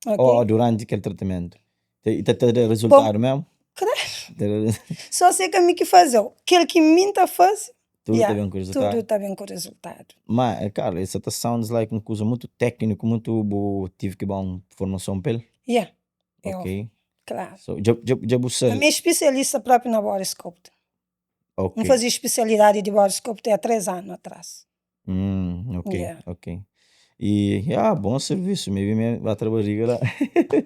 ok Oh duranti kel tratamentu i ta ta da rezultadu mesmu? Kredu sô si é ka mi ki faze-u kel ki mi N ta faze Tudu ta ben ku rezultadu? Tudu ta ben ku rezultadu. Ma, Carla, es sa ta sounds like un kuza mutu tékniku, mutu bu tive ki ba un formason pa el? Yeah. Ok. Klaru. So, dja, dja, dja bu sabe. Ami é spesialista propi na body sculpting. Ok. N faze spesialidadi di body sculpting há 3 anu atras. Hum, ok, Yeah. ok. E, ah, bom serviço, maybe me ba tra barriga lá.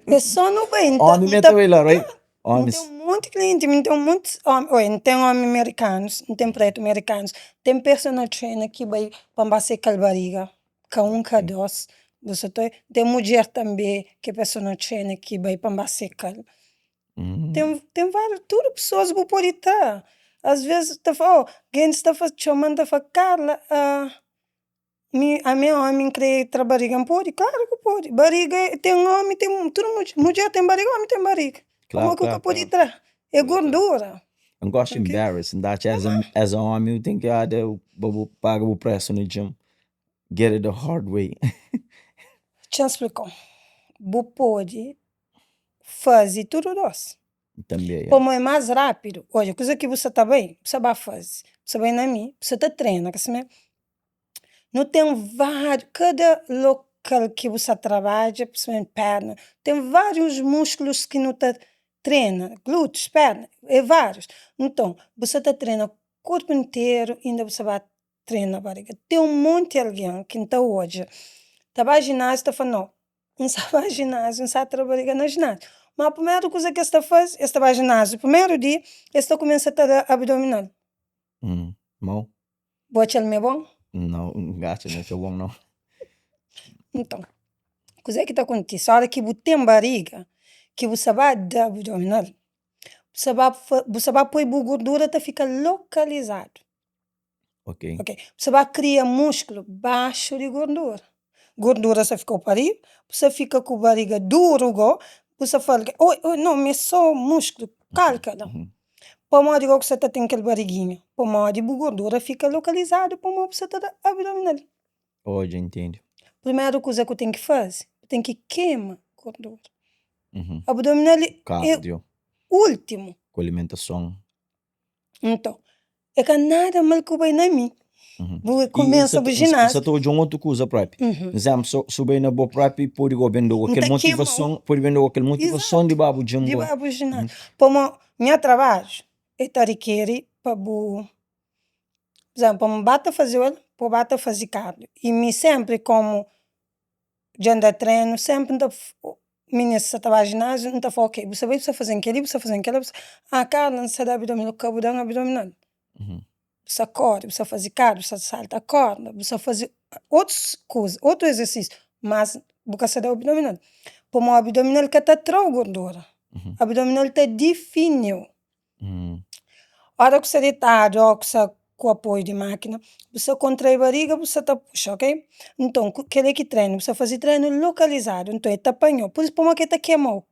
É só nu bai, N ta, Homem N me ta, ta bai lá, right? N Homens. ten un monti klienti, mi N ten un monti homi, oi, N ten homi amerikanus, N ten pretu amerikanus, ten personal trainer ki bai pa N ba seka-l bariga, ka un ka dos, bu sa ta oi? Ten mudjer tanbe ki é personal trainer ki bai pa N ba seka-l. Ten, ten várius, tudu pesoas bu pode tra. Asves ta fla, oh, gentis ta fla, txoma-m ta fla, Carla, mi, ami é ómi, N kre tra bariga, N pode? Klaru ki pode. Bariga é, ten ómi, ten, tudu mudjer, mudjer ten bariga, ómi ten bariga. Klaru, Pamodi ki bu ka klaru, pode klaru. tra? É gordura. N gosta Ok. embarrass, N ta atxa as a, as a ómi bu ten ki ada pa bu paga bu presu na gym. Get it the hard way. Txa-m splika-u, bu pode faze tudu dos. Tanbe, ya. Pamo é más rápidu. Odja, kuza ki bu sa ta bai, bu sa ba faze. Bu sa bai na mi, bu sa ta trena, ka simé? Nu ten váriu, kada lokal ki bu sa trabadja, prinsipalmenti perna, ten várius muskulus ki nu ta trena, glúteus, perna, é várius. Nton, bu sa ta trena korpu interu, inda bu sa ba trena bariga. Ten un monti algen ki N ta odja ta ba jináziu ta fla, nau, N sa ba jináziu, N sa tra bariga na jináziu. Ma primeru kuza ki es ta faze, es ta ba jináziu primeru dia, es ta kumesa ta da abdominal. Mau? Bu atxa-l ma é bon? Nau, N ka atxa ma é ka bon nau. Nton, kuzê ki ta kontise? Óra ki bu ten bariga, ki bu sa ba da abdominal, bu sa ba bu sa ba poi bu gordura ta fika lokalizadu. Ok. Ok, bu sa ba kria muskulu baxu di gordura. Gordura sa fika-u pa riba, bu sa fika ku bariga duru go, bu sa fla algen, oi, oi, no, mi é so muskulu, kalka la. Pamodi go ku sa ta ten kel bariginha? Pamodi bu gordura fika lokalizadu pamodi bu sa ta da abdominal. Oh, dja intendi. Primeru kuza ku ten ki faze, bu ten ki kema gordura. Abdominal é Cardio. ultimu. Ku alimentason. Nton, é ka nada mal ku bai na mi. Bu kumesa bu jináziu. N sa ta odja un otu kuza propi. Nzénplu, so su bai na bo propi, pode go ben da-u kel motivason, pode ben da-u kel motivason di ba bu djin Di bo. ba bu jináziu. Pamodi nha trabadju e ta rikeri pa bu, pur izénplu, pa bu ba ta faze-u el, pa bu ba ta faze kardiu. I mi sénpri komu dja N da trenu, sénpri N ta Minis sa ta ba jináziu, N ta fla, ok, bu sa bai bu sa faze-m kel-li, bu sa faze-m kel-la, bu sa. Ah, Carla, N sa da abdominal. Ka bu da-m abdominal. Bu sa kóre, bu sa faze kardiu, bu sa salta kórda, bu sa faze otus kuza, otu ezersísiu, mas bu ka sa da abdominal. Pamodi abdominal ka ta tra-u gordura, abdominal ta difini-u. Ora ku sta detadu o ku sta ku apoiu di makina, bu sta kontrai bariga bu sta ta puxa, ok? Nton kel li ki trenu, bu sta fazi trenu lokalizadu, nton el ta panhau, pur isu pamodi ki el ta kemau?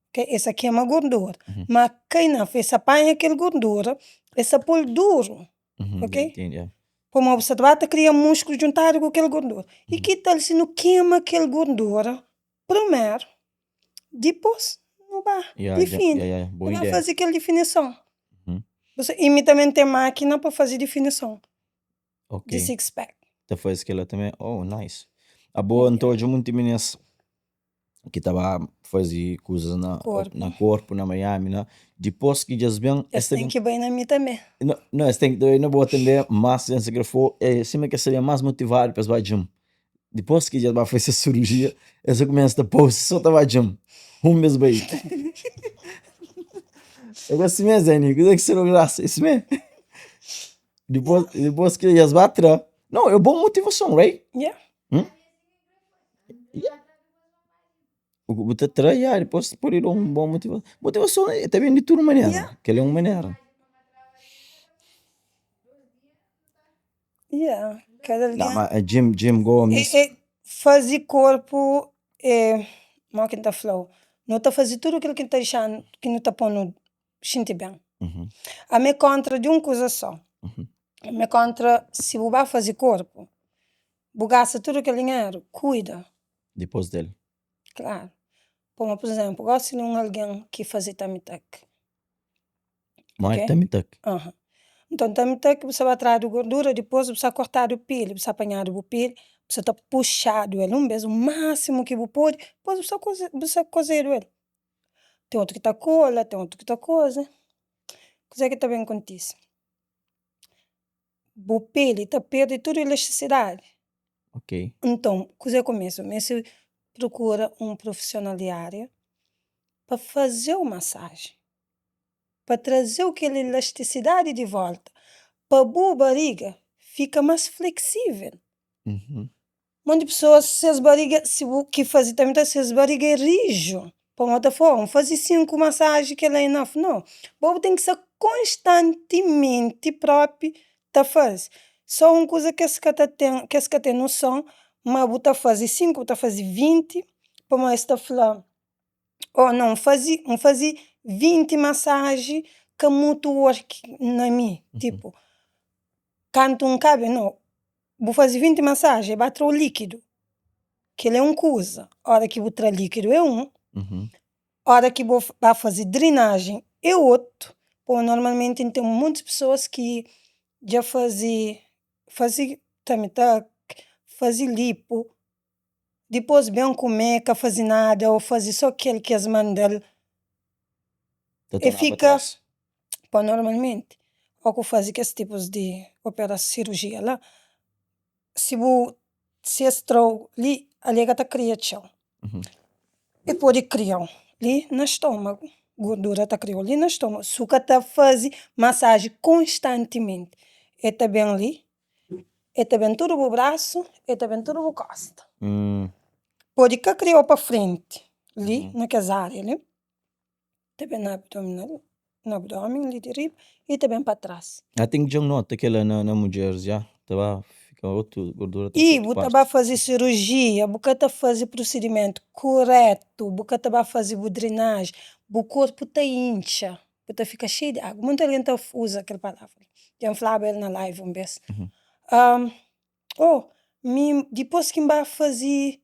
Ok, el sta kema gordura, ma ka enough, el sta panha kel gordura, el sta pol duru, ok? Pamodi bu sta ta ba ta kria muskulu djuntadu ku kel gordura, i ki tal si nu kema kel gordura Primeru, dipôs nu ba difini. Nu ba faze kel difinison. I mi tanbe N ten mákina pa faze difinison di six pack. Ta faze kel-la tanbe? Oh, nice. Abo N ta odja munti minis ki ta ba faze kuzas na korpu, na Miami, na. Dipôs ki dja es ben, es ten ki bai na mi tanbe. No, es ten ki bai na bo tanbe, mas N sa kre fla-u, é sima ki es ta ben más motivadu pa es ba gym. Dipôs ki dja ba fase sirujia, es ta kumesa ta post so ta ba djam. Un bes bai. É ka simé, Zé Nico, kuzê ki ser grasa? É simé. Dipôs, dipôs ki es ba tra. Não, é bom motivason, right? Yeah. Hum? Yeah. Bu ta tra, yeah, dipôs pode da un bom motivason. Motivason ta ben di tudu manera. Yeah. Kel é un manera. Yeah, kada Não, algen. ma gym, gym go É, mis. é faze korpu é, mo ki N ta fla-u, nu ta faze tudu kel ki ta dexa-nu, ki nu ta pô-nu xinti ben. Ami é kontra di un kuza sô, ami é kontra si bu ba faze korpu, bu gasta tudu kel dinheru, kuida. Dipôs del. Klaru. Pamodi, pur izénplu, gósi li un algen ki faze tummy tuck. Modi Ok. tummy tuck? Aha. Nton tummy tuck bu sta ba tradu gordura dipôs bu sta kortadu peli, bu sta panhadu bu peli, bu sta ta puxadu el un bês u másimu ki bu pode, dipôs bu sta koze bu sta kozedu el. Ten otu ki ta kola, ten otu ki ta koza. Kuzê ki ta ben kontise? Bu peli ta perde tudu elastisidadi. Ok. Nton, kuzê ku meste? Bu meste prokura un prufisional di aria pa faze-u masajen, pa traze-u kel elastisidadi di volta, pa bu bariga fika mas fleksivel. Monti pesoas ses bariga si bu ki faze ta mi ses bariga é riju pamodi ta fla oh N faze 5 masaji kel-la é enough no bo bu ten ki sta konstantimenti propi ta faze so un kuza ki es ka ta ten ki es ka ten noson ma bu ta faze 5 bu ta faze 20 pamodi es ta fla oh no N faze N faze 20 masaji ka mutu work na mi tipo kantu N kaba no Bu faze 20 masajen e ba tra-u líkidu. Kel-la é un kuza. Óra ki bu tra líkidu é un, óra ki bu ba faze drenajen é otu. Pô, normalmenti N ten monti pesoas ki dja faze, faze tummy tuck, faze lipo, dipôs ben kume, ka faze nada ô faze sô kel ki es manda-l. Ta E torna pa fika, tras. pô, normalmenti ó ku faze kes tipus di opera sirujia la, si bu si es tra-u li, ali e ka ta kria txeu, e pode kria-u li na stômagu, gordura ta kria-u li na stômagu, si bu ka ta faze masaji konstantimenti, e ta ben li, e ta ben tudu bu brasu, e ta ben tudu bu kosta, pode ka kria-u pa frenti li na kes ária li. Ta ben na abdominal, na abdomen li di riba y ta ben pa tras. Ah, ten ki dja nota kela na na mudjeris ja, ta ba fika otu gordura ta Y otu bu ta parti. ba faze sirujia, bu ka ta faze prusidimentu kuretu, bu ka ta ba faze bu drenaji, bu korpu ta intxa, bu ta fika xeiu di agu. Monti algen ta uza kel palavra li, dja N flaba el na live un bes. Oh, mi dipôs ki N ba faze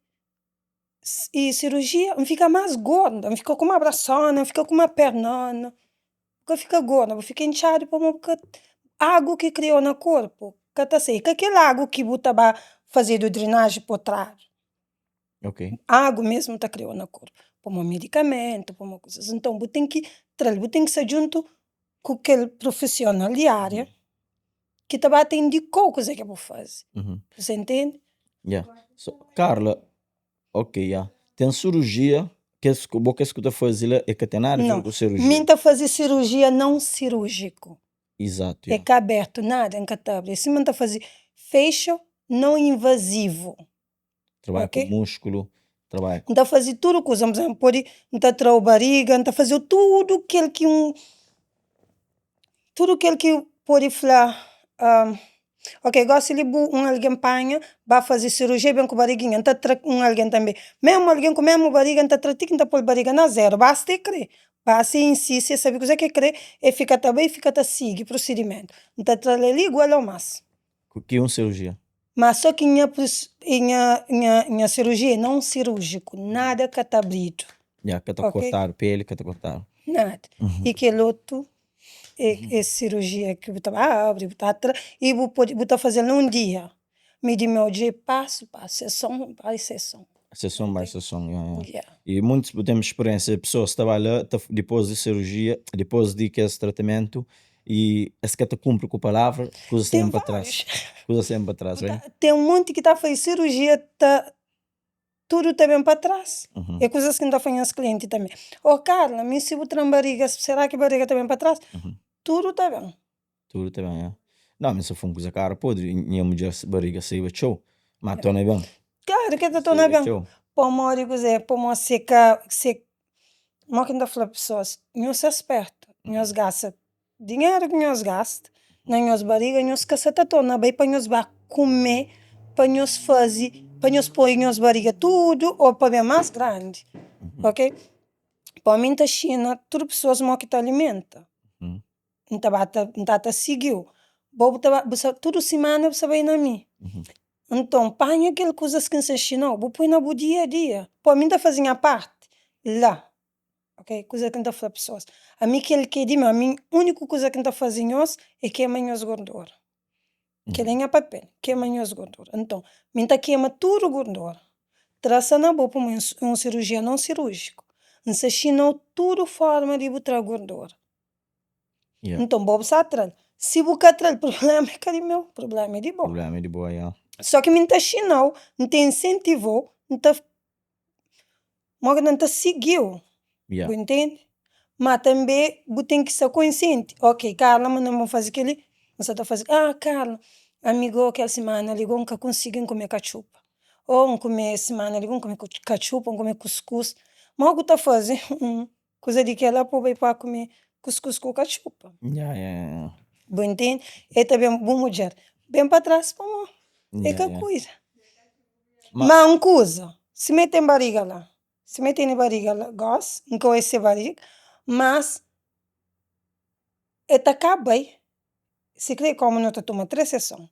i cirurgia N fika mas gorda, N fika ku uma brasona, N fika ku uma pernona, bu ka fika gorda, bu fika intxadu pamodi bu ka agu ki kriau na korpu ka ta sai, ka kel agu ki bu ta ba fazedu drenaji pa tradu, agu mesmu ta kriau na korpu, pamodi medikamentu, pamodi kuzas, nton bu ten ki tra-l, bu ten ki sta djuntu ku kel prufisional di aria ki ta ba ta indikau kuzê ki bu faze, bu sa intende? Ya, so Carla, ok ya, ten cirurgia, kes ku bo kes ku ta faze la e ka ten nada a ver ku cirurgia? Mi n'ta faze cirurgia não cirúrgico. Exato, ya. É ka aberto nada, n'ka ta abri, é sima n'ta faze facial não invasivo. Trabadja ku múskulu, trabadja ku. N ta faze tudu kuza, por izénplu, pode, N ta tra-u bariga, N ta faze-u tudu kel ki un, tudu kel ki pode fla, ok, gósi li bu un algen panha, ba faze sirujia, ben ku bariginha, N ta tra un algen tanbe, mésmu algen ku mésmu bariga, N ta tra ti ki N ta pô-l bariga na zéru, basta e krê, basta e insisti, e sabe kuzê ki e krê, e fika ta bai, e fika ta sigi prusidimentu, N ta tra-l el igual ô más. Ki un sirujia? Má sô ki nha nha nha nha sirujia é não sirújiku, nada ka ta abridu. Ya, ka ta kortadu, peli ka ta kortadu. Nada. I kel otu é é sirujia ki bu ta ba abri, bu ta tra i bu pode bu ta faze-l na un dia. Mi di meu dja é pasu pasu, seson bai seson. Seson bai seson, ya ya. I muntis bu ten speriensia di pesoas ta ba la ta dipôs di sirujia, dipôs di kes tratamentu I es ka ta kunpri ku palavra, kuza sta ben pa tras. Kuza sta ben pa tras, right? Ten monti ki ta faze sirujia ta tudu ta ben pa tras. É kuzas ki N ta fla nhas klienti tanbe. Ô Carla, mi si bu tra-m bariga, sera ki bariga ta ben pa tras? Tudu ta ben. Tudu ta ben, ya. Nau, mi sa fla un kuza kara podri, nha mudjer bariga saiba txeu, ma torna ben. Klaru ki el ta torna ben. Pamodi kuzê? Pamodi se ka, se, mo ki N ta fla pesoas, nhos ser spertu, nhos gasta Dinheru ki nhos gasta na nhos bariga, nhos ka sa ta torna bai pa nhos ba kume, pa nhos faze, pa nhos poi nhos bariga tudu ô pa ben más grandi, ok? Pa mi N ta xina tudu pesoas mo ki ta alimenta, N ta ba ta, N ta ta sigi-u, bo bu ta ba, bu sa, tudu simana bu sa bai na mi, nton panha kel kuzas ki N sa xina-u bu poi na bu dia a dia, pa mi N ta faze nha parti la. Ok, kuza ki N ta fla pesoas, ami kel ki é di mi, ami úniku kuza ki N ta faze nhos é kema nhos gordura. Kel é nha papel, kema nhos gordura. Nton, mi N ta kema tudu gordura, trasa na bo pamodi é un sirujia non sirújiku. N sa xina-u tudu forma di bu tra gordura. Nton bo bu sa tra-l. Si bu ka tra-l, prubléma é ka di meu, prubléma é di bo. Prubléma é di bo, ya. Só ki mi N ta xina-u, N ta insentiva-u, N ta Mo ki N ta sigi-u, bu intende? Ma tanbe bu ten ki sta konsienti, ok, Carla manda-m pa N faze kel-li, N sa ta faze, ah Carla, ami go kel simana li go N ka konsigi N kume katxupa, ô N kume simana li go N kume katxupa, N kume kuskus, mo ku ta faze un kuza di kel-la pa bu bai pa kume kuskus ku katxupa? Bu intende? El ta ben, bu mudjer ben pa tras pamodi el ka kuida. Ma un kuza, sima el ten bariga la, sima el tene bariga la gosi, N ka oja se bariga, mas el ta ka bai, sikre komu no ta toma 3 seson,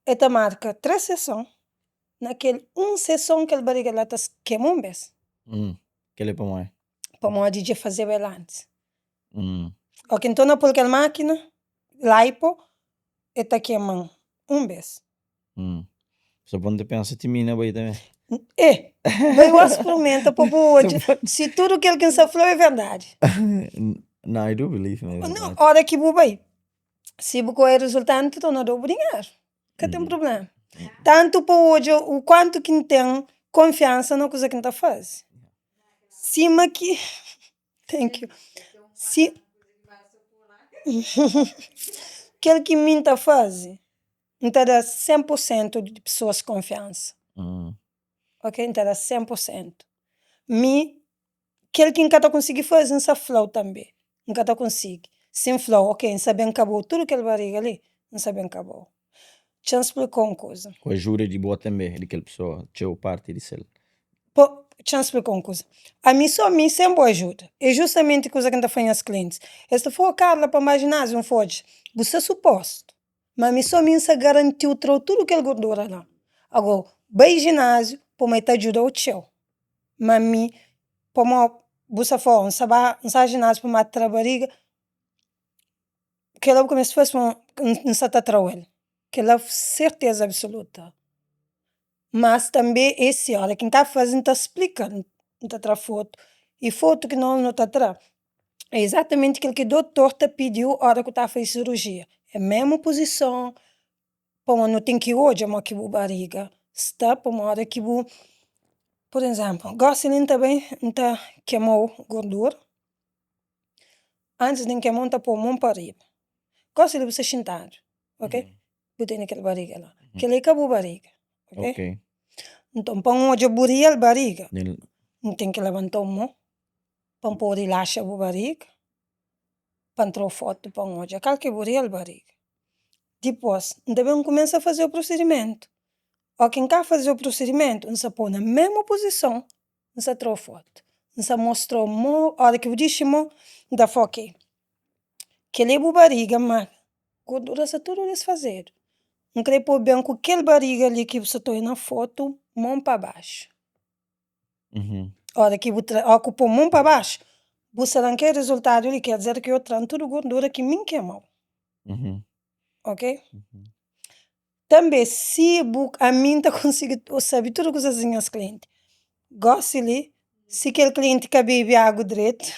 el ta marka 3 seson, na kel un seson kel bariga la ta kema un bes. Kel-li é pamodi? Pamodi dja fazeba el antis. Ok, nton na pô-l kel mákina, lipo, el ta kema un bes. Só pa N ta pensa ti mi na bai tanbe. Eh! Bai bo sprimenta pa bu odja si tudu kel ki N sta fla-u é verdadi. No, I do believe ma é verdadi. No, ora ki bu bai, si bu ka odja rezultadu, N ta torna da-u bu dinheru. Ka ten prubléma. Tantu pa odja u kuantu ki N ten konfiansa na kuza ki N ta faze. Sima ki. Thank you. Si. Kel ki mi N ta faze. N ta da 100 pur sentu di pesoas konfiansa. Ok, N ta da 100 pur sentu. Mi, kel ki N ka ta konsigi faze, N sa fla-u tanbe, N ka ta konsigi. Si N fla-u, ok, N sa ben kaba-u tudu kel bariga li, N sa ben kaba-u. Txa-m splika-u un kuza. Ku ajuda di bo tanbe, di kel pesoa, txeu parti di sel. Po, txa-m splika-u un kuza. Ami so mi, sen bo ajuda. É justamenti kuza ki N ta fla nhas klientis. Es ta fla, oh Carla, pa N ba jináziu, N fla, odja, bu sta supostu. Ma mi so mi N sa garantiu trau tudu kel gordura la. Ago, bai jináziu pamo e ta djudau txeu. Ma mi, pamo bu sa fla, oh N sa ba, N sa jináziu pamo tra bariga, kela bu ka meste fase pamo N sa ta trau el. Kela serteza absoluta. Mas tanbe é si, ora ki N ta faze N ta splika-l, N ta tra fotu. I fotu ki nos nu ta tra é izatamenti kel ki dotor ta pidi-u ora ku ta faze sirujia. É mesmu puzison, pamodi nu ten ki odja mo ki bu bariga sta, pamodi ora ki bu, pur izénplu, gosi li N ta bai N ta kema-u gordura, antis di N kema-u N ta pô-u mon pa riba. Gosi li bu sta xintadu, ok? Bu tene kel bariga la. Kel-li é ka bu bariga, ok? Nton, pa N odja bu real bariga, N ten ki labanta-u mon pa N pode rilaxa bu bariga, pa N tra-u fotu pa N odja kal ki é bu real bariga. Dipôs, N ta ben kumesa faze-u prusedimentu. Óki N ka faze-u prusedimentu, N sta pô-u na mésmu puzison, N sta tra-u fotu. N sta mostra-u mô, óra ki bu dixi mô, N ta fla, ok, kel-li é bu bariga, má Gordura sta tudu disfazedu. N kre pô ben ku kel bariga li ki bu sta ta odja na fotu, mon pa baxu. Ora ki bu tra, ora ku pô mon pa baxu, bu sta da-m kel rizultadu li, ker dizer ki yo tra-m tudu gordura ki mi N kema-u. Ok? Tanbe si bu, ami N ta konsigi sabe tudu kuzas di nhas klienti. Gosi li, si kel klienti ka bebe agu dretu,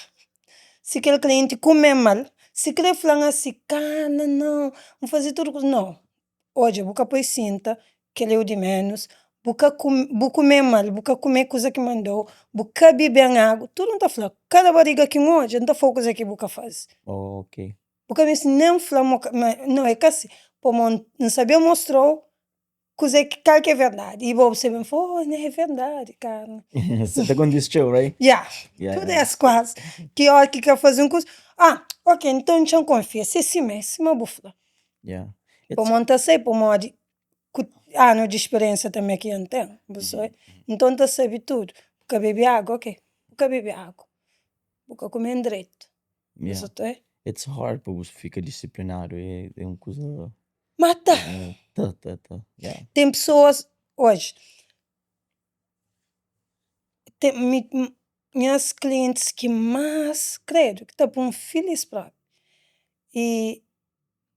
si kel klienti kume mal, si kre fla-m asi, Carla nau, N faze tudu kuza, nau, odja bu ka poi sinta, kel é u di menus, bu ka bu kume mal, bu ka kume kuza ki mandau, bu ka bebe-m agu, tudu N ta fla, kada bariga ki N odja, N ta fla-u kuze ki bu ka faze. Bu ka meste nen fla ma nau é ka si, pamodi N sabia mostra-u Kuzê ki kal ki é verdadi? I bo bu sabe, N fla, oh, é verdadi, Carla. Sa ta kontise txeu, right? Ya, tudu es kuazi. Ki óra ki ka faze un kuza, ah, ok, nton txa-m konfia, si é simé, sima bu fla. Ya. Pamodi N ta sai, pamodi ku anu di spiriénsia tanbe ki N ten, bu sabe, nton N ta sabe tudu. Bu ka bebe agu, ok, bu ka bebe agu, bu ka kume ndretu, bu sa ta. It's hard pa bu fika disiplinadu, é un kuza. Ma ta. Ta, ta, ta. Yeah. Ten pessoas, hoje, ten, mi, nhas klientes ki más kredu, ki ta pun filis propi. I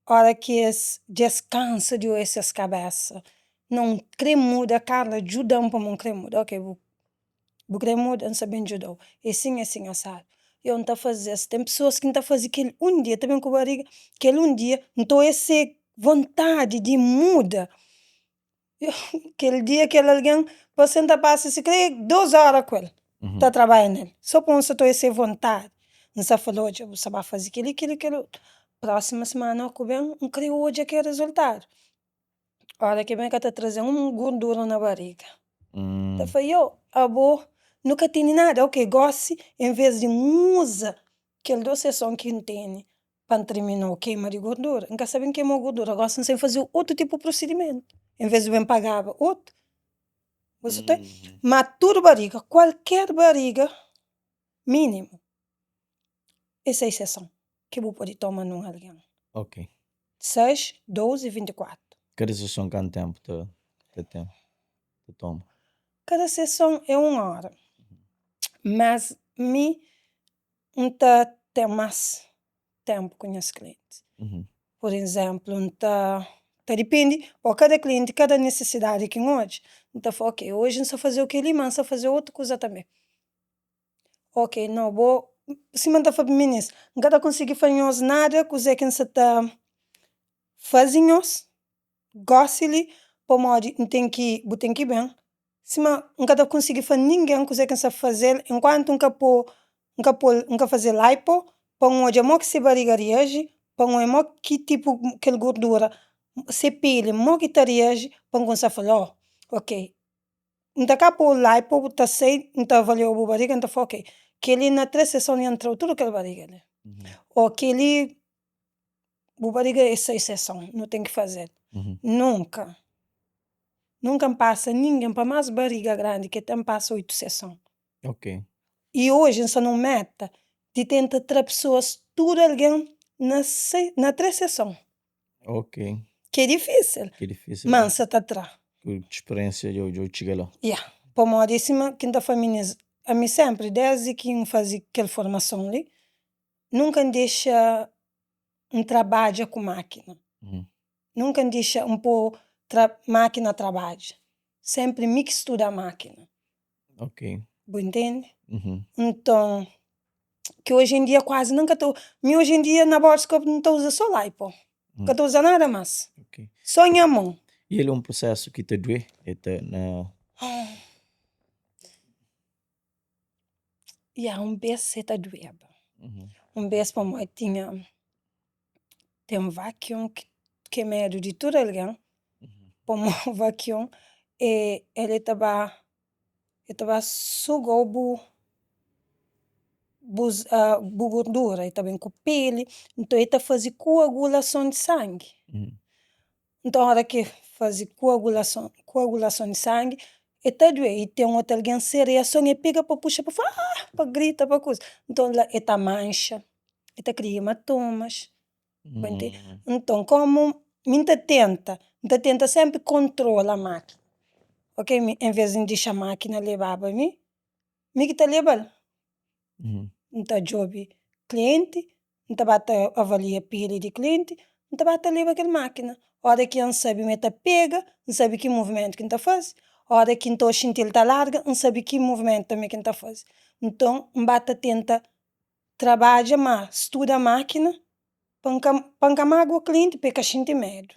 ora ki es, dja es kansa di oe ses kabesa, não kre muda, Carla djuda-m pamo N kre muda, ok bu. Bu kre muda? N sa ben djuda-u. É sin, é sin asadu. Yo N ta faze-s. Ten pesoas ki N ta faze kel un dia, ta ben ku bariga, kel un dia, nton es se vontadi di muda. Kel dia kel algen parse N ta pasa sikre dos ora ku el ta trabadja nel so pa un sa ta oja se vontadi N sa fla odja bu sa ba faze keli keli kel otu próxima semana ku ben N kre odja kel rezultadu ora ki ben ka ta traze-m un gordura na bariga ta fla yo abo nu ka tene nada ok gosi en ves di N uza kel dos seson ki N tene pa N tirmina-u kema di gordura, N ka sa ben kema-u gordura, gosi N sa ben faze-u otu tipu prosidimentu, en ves di ben pagaba otu, bu sa ta. Ma tudu bariga, kualker bariga, minimu é 6 seson ki bu pode toma nun algen. Ok. 6, 12, 24. Kada seson kantu tenpu ta ta ten, ta toma? Kada seson é un ora, mas mi N ta ten más ténpu ku nhas klientis. Pur izénplu, N ta, ta dipende, ô kada klienti, kada nisisidadi ki N odja, N ta fla, ok, oji N sta faze-u kel-li, má N sta faze-u otu kuza tanbê. Ok, nau, bo, sima N ta fla pa minis, N ka ta konsigi fla nhos nada kuzê ki N sa ta faze nhos gósi li, pamodi N ten ki, bu ten ki ben Sima N ka ta konsigi fla ningen kuzê ki N sta faze-l enkuantu N ka po, N ka po-l, N ka faze lipo pa N odja mo ki se bariga riaji, pa N odja mo ki tipu kel gordura se peli mo ki ta riaji pa N kumsa fla-l oh ok N ta ka po-u lipo bu ta sai N ta avalia-u bu bariga N ta fla ok kel-li na 3 seson dja N tra-u tudu kel bariga li ô kel-li bu bariga é 6 seson nu ten ki faze-l nunka. Nunka N pasa ningen, pa más bariga grandi ki el ten, N pasa 8 seson. Ok. I oji N sta na un meta di tenta tra pesoas, tudu algen na 6, na 3 seson. Ok. Ki é difísil. Ki é difísil. Ma N sa ta tra. Ku speriénsia dja dja txiga la. Ya. Pamodi é sima ki N ta fla minis, ami sénpri, désdi ki N faze kel formason li, nunka N dexa N trabadja ku mákina. Nunka N dixa N po tra mákina trabadja. Senpri mi ki studa mákina. Ok. Bu intende? Nton, ki oji en dia kuazi nen ka ta mi oji en dia na Bodyskope N ta uza so lipo. N ka ta uza nada más. Ok. So nha mon. I el é un prusesu ki ta due? El ta na. Ya, un bes el ta dueba. Un bes pamodi tinha. Ten vacuum ki é medu di tudu algen pamo vacuum el ta ba el ta ba suga-u bu bu gordura el ta ben ku peli nton el ta faze kuagulason di sangi nton ora ki el faze kuagulason kuagulason di sangi el ta due i ten otu algen se reason é pega pa puxa pa fla aah pa grita pa kuza nton la el ta manxa. E ta kria hematomas, bu ntende? Nton, komu mi N ta tenta, N ta tenta senpri kontrola makina, ok? Mi en ves di N dixa makina lebaba mi, mi ki ta leba-l. N ta djobe klienti, N ta ba ta avalia peli di klienti, N ta ba ta leba kel makina. Ora ki N sabe ma el ta pega, N sabe ki movimentu ki N ta faze, ora ki N ta xinti el ta larga, N sabe ki movimentu tanbe ki N ta faze. Nton, N ba ta tenta Trabadja ma studa makina pa N ka pa N ka magua klienti pa e ka xinti medu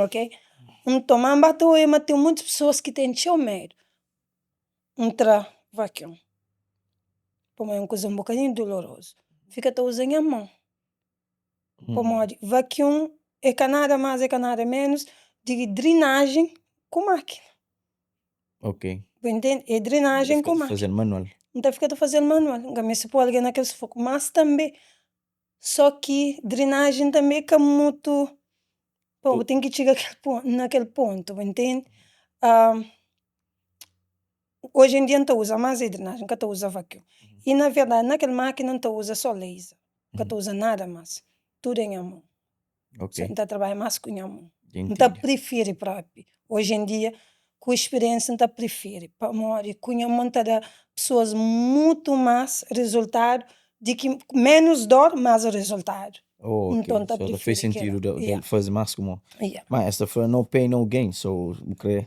ok nton ma N ba ta oia ma ten monti pesoas ki ten txeu medu N tra vakiun pamodi é un kuza un bokadinhu dolorozu fika ta uza nha mon pamodi vakiun é ka nada mas é ka nada menus di ki drinajen ku makina. Ok. Bu intende? É drenajen ku mar. Fazel manual. N ta fika ta fazel manual. N ka meste poi algen na kel sufoku. Mas tanbe, so ki drenajen tanbe ka mutu, po bu ten ki txiga kel pon, na kel pontu, bu intende? Oji en dia N ta uza mas é drenajen, N ka ta uza vakiu. I na verdadi na kel makina N ta uza so laser, N ka ta uza nada mas. Tudu é nha mon. Ok. N ta trabadja más ku nha mon. N ta prifiri propi. Oji en dia, ku spiriénsia N ta prifiri pamodi ku nha mon ta da pesoas mutu más rizultadu di ki ménus dór, más rizultadu. Oh, ok. Nton N ta So ta prifiri faz kela. sentidu da Yeah. faze más ku mon. Yeah. Ma es ta fla no pain no gain, so bu kre.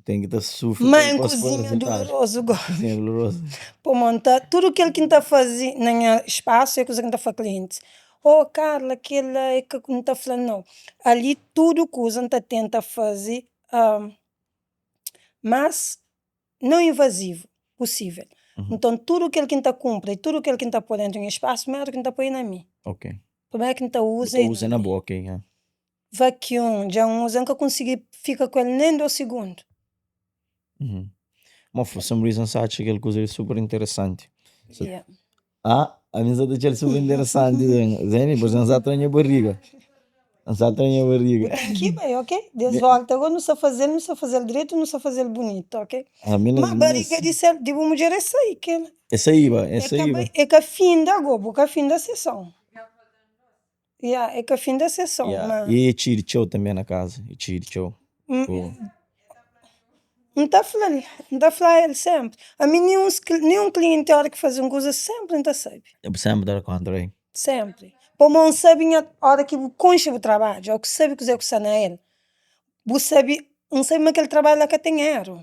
Ten ki ta sufri Ma pa en dipôs poi kuzinha rezultadu. dolorozu go. Kuzinha dolorozu. Pamodi N ta, tudu kel ki N ta faze na nha spasu é kuza ki N ta fla klientis, Oh Carla, kel-la é ka ku, N ta fla nau, ali tudu kuza N ta tenta faze más nau invazivu pusível. Nton tudu kel ki N ta kunpra i tudu kel ki N ta poi dentu di nha spasu, primeru ki N ta poi é na mi. Ok. Primeru ki N ta Bu uza ta é uza na na mi. bo, ok. Ya. Vacuum dja N uza, N ka konsigi fika ku el nen dos sigundu. Ma for some reason sa atxa kel kuza li super interesanti. Yeah. Ah, ami sa ta atxa-l super interesanti Zeni, por exemplo, N sa tra nha bariga. N sa tra nha bariga. Bu ten ki bai, ok? Des volta go nu sa faze-l, nu sa faze-l dretu, nu sa faze-l bunitu, ok? Ami Ma bariga di sel di bu mudjer é sai kel. É saiba, é saiba. É ka finda go, bu ka finda seson. Ya, é ka finda seson, Ya, ma. i e txi di txeu tanbe na kaza, e txi di txeu. N ta fla-l, N ta fla el senpri, ami ninhun klienti ora ki faze un kuza senpri N ta sabe. Bu senpri ta da konta, rei? Senpri. Pamodi N sabe nha, ora ki bu konxe bu trabadju, ô ki sabe kuzê ku sta na el, bu sabe, N sabe ma kel trabadju la ka ten eru.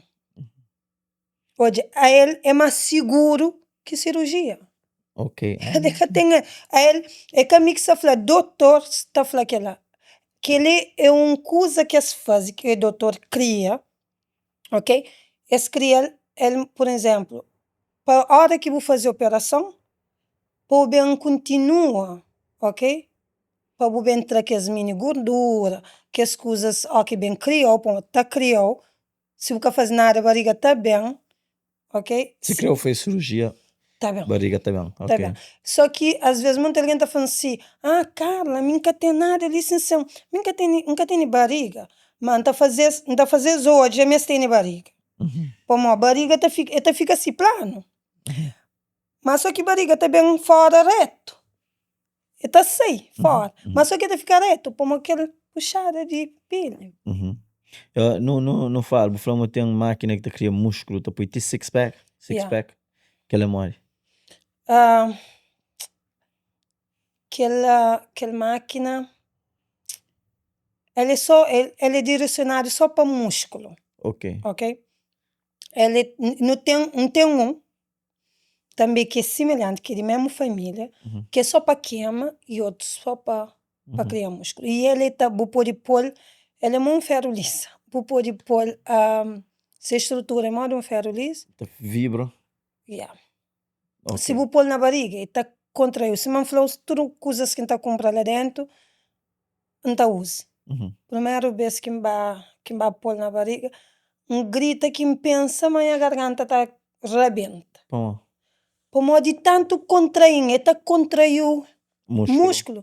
Odja, ael é más siguru ki sirujia. Ok. El ka ten, ael, é ka mi ki sta fla, dotor sta fla kel-la. Kel-li é un kuza ki es faze, ki dotor kria, ok? Es kria-l, el, pur izénplu, pa óra ki bu faze operason, pa bu ben kontinua, ok? Pa bu ben tra kes mini gordura, kes kuzas ó ki ben kria-u, pamodi ta kria-u, Si bu ka faze nada bariga ta ben, ok. Si kre bu faze cirurgia ta ben, bariga ta ben, ok. Ta ben. So ki as ves monti algen ta fla-m si, ah Carla mi nka ten nada li sin sen, mi nka tene, nka tene bariga, ma nta faze-s, nta faze-s odja ma es tene bariga, pamodi bariga ta fika, e ta fika si planu, ma so ki bariga ta ben fora retu. E ta sai fora, ma so ki e ta fika retu pamodi kel puxada di peli. Nu nu nu fala, bu fla ma ten makina ki ta kria muskulu, ta poi ti six pack, six pack, kel é modi? Kel kel makina el é so el é diresionadu so pa muskulu. Ok. Ok, el é nu ten N ten un tanbe ki é semelhanti, ki é di memu família, ki é só pa kema y otu só pa pa kria muskulu. Y el é ta, bu pode pô-l, el é mo un feru lisa, bu pode pô-l se strutura é moda un feru lisa. Ta vibra. Ya. Si bu pô-l na bariga, el ta kontraiu. Sima N fla-u, tudu kuzas ki N ta kunpra la dentu, N ta uza. Primeru bes ki N ba ki N ba pô-l na bariga, N grita ki N pensa ma nha garganta ta rabenta. Pamodi? Pamodi tantu kontrai-m, el ta kontrai-u muskulu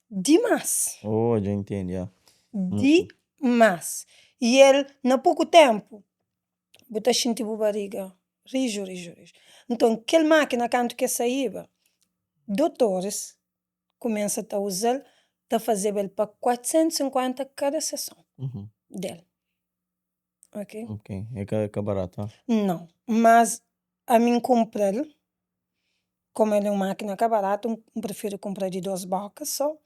dimás. Oh, dja N ntende, ya. Dimás. I el, na poku ténpu, bu ta xinti bu bariga riju, riju, riju. Nton, kel mákina kantu ki el saíba, dotoris kumesa ta uza-l, ta fazeba el pa 450 kada seson del. Ok. Ok, é ka, é ka baratu, ha? Nau, mas ami N kunpra-l, komu el é un mákina ka baratu, N prifiri kunpra di dos boka so.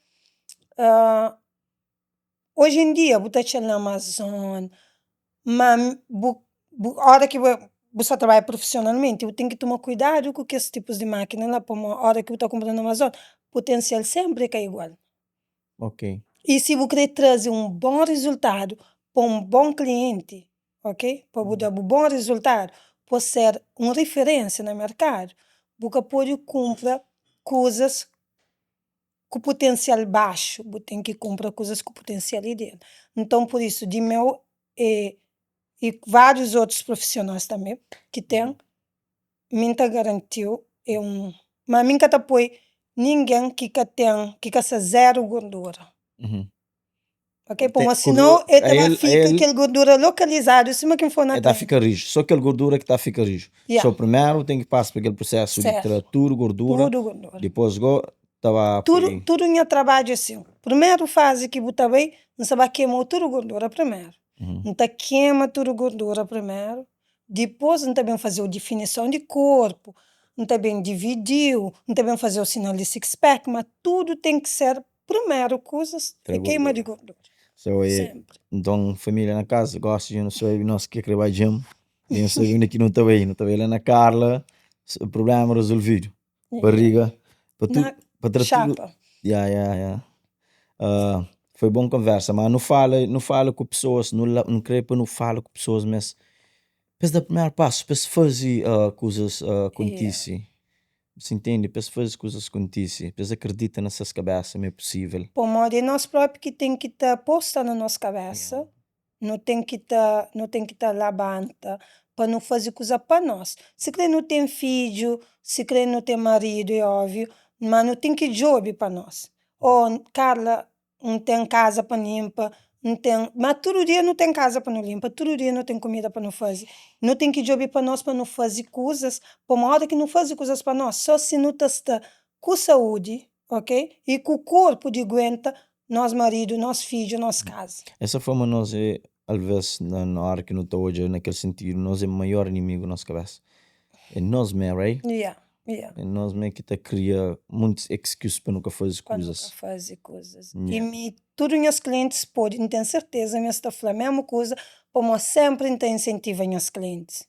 Oji en dia bu ta atxa-l na Amazon, ma bu bu ora ki bu sta trabadja profisionalmenti bu ten ki toma kuidadu ku kes tipus di makina la pamodi ora ki bu ta kunpra na Amazon putensial senpri é ka igual. Ok. I si bu kre traze un bon rizultadu pa un bon klienti, ok, pa bu da bu bon rizultadu pa ser un riferensia na merkadu bu ka pode kunpra kuzas ku putensial baxu, bu ten ki kunpra kuzas ku putensial ideal. Nton, pur isu, di meu e i várius otus profisionais tanbe ki ten, mi N ta garanti-u é un. Ma mi N ka ta poi ningen ki ka ten, ki ka sta zeru gordura. Ok, pamodi sinau el ta ba fika kel gordura lokalizadu sima ki N fla na El ta fika riju, so kel gordura ki ta fika riju. So primeru ten ki pasa pa kel prusesu di tra tudu gordura, dipos go ta ba poi. Tudu nha trabadju é sin, primeru fazi ki bu ta bai, N sta ba kema-u tudu gordura primeru. N ta kema tudu gordura primeru, dipos N ta ben faze-u difinison di korpu, N ta ben dividi-u, N ta ben faze-u sinal di six pack, ma tudu ten ki ser Primeru kuzas é keima di gordura. So é Sempri. Nton família na kaza gosi dja nu sabe nos ki kre bai gym dja nu sabe undi ki nu ta bai nu ta bai la na Carla problema resolvidu barriga pa tudu Na pa tra tudu xapa. ya ya ya foi bon konversa ma nu fala nu fala ku pesoas nu la nu kre pa nu fala ku pesoas ma es pa es da primeru pasu pa es faze kuzas kontise Bu intende? Pa es faze kuzas kontise, pa es akredita na ses kabésa ma é pusível. Pamodi é nos própi ki ten ki ta aposta na nos kabésa, nu ten ki ta, nu ten ki ta labanta pa nu faze kuza pa nos. Sikrê nu ten fidju, sikrê nu ten maridu, é óbviu, má nu ten ki djobe pa nos. Ô Carla, N ten kaza pa linpa, N ten. Ma tudu dia nu ten kaza pa nu linpa, tudu dia nu ten kumida pa nu faze. Nu ten ki djobe pa nos pa nu faze kuzas, pamodi óra ki nu faze kuzas pa nos, so si nu ta sta ku saúdi, ok, i ku korpu di guenta nos maridu, nos fidju, nos kaza. Esa forma nos é alvês na óra ki nu ta odja na kel sentidu, nos é maior inimigu nos kabésa. É nos mé, right? Yeah, yeah. É nos mé ki ta kria muntis excuse pa nu ka faze Pa nu kuzas. ka faze kuzas. I Yeah. mi, tudu nhas klientis pode, N ten serteza ma es ta fla mésmu kuza, pamodi sénpri N ta insentiva nhas klientis.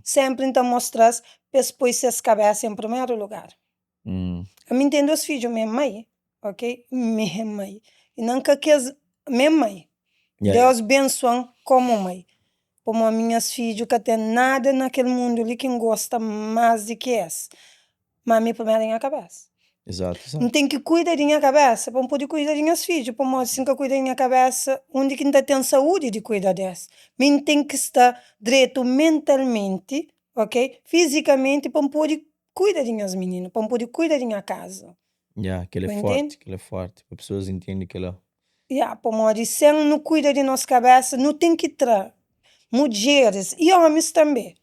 Sénpri N ta mostra-s pa es poi ses kabésa en primeru lugar. Ami N ten dos fidju, mi é mai, ok, mi é mai. I nan ka kes, mi é mai. Deus bensua-m komu mai. Pamodi nhas fidju ka ten nada na kel mundu li ki N gosta más di ki es. Má mi primeru é nha kabésa. N ten ki kuida di nha kabésa pa N pode kuida di nhas fidju. Pamodi si N ka kuida di nha kabésa, undi ki N ta ten saúdi di kuida di es? Mi N ten ki sta dretu mentalmenti, ok, fizikamenti pa N pode kuida di nhas mininu, pa N pode kuida di nha kaza. Ya, kel é Bu forti, intende? kel é forti, pa pesoas intende kela. Ya, pamodi sen nu kuida di nos kabesa, nu ten ki tra, mudjeris i omis tanbe,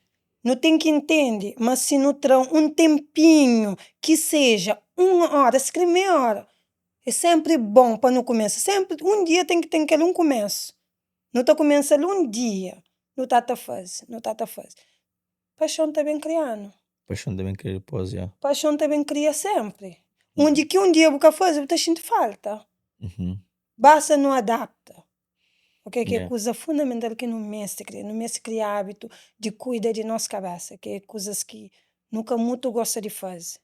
nu ten ki intende ma si nu tra un tenpinhu, ki seja un ora, si kre meia ora, é senpri bon pa nu kumesa, senpri un dia ten ki ten kel un kumesu, nu ta kumesa-l un dia, nu ta ta faze, nu ta ta faze. Paxon ta ben kria-nu. Paxon ta ben kria dipôs, ya. Paxon ta ben kria sénpri. Undi ki un dia bu ka faze, bu ta xinti falta. Basta nu adapta. Ok, ki é kuza fundamental ki nu meste kria. Nu meste kria ábitu di kuida di nos kabésa, ki é kuzas ki nu ka mutu gosta di faze.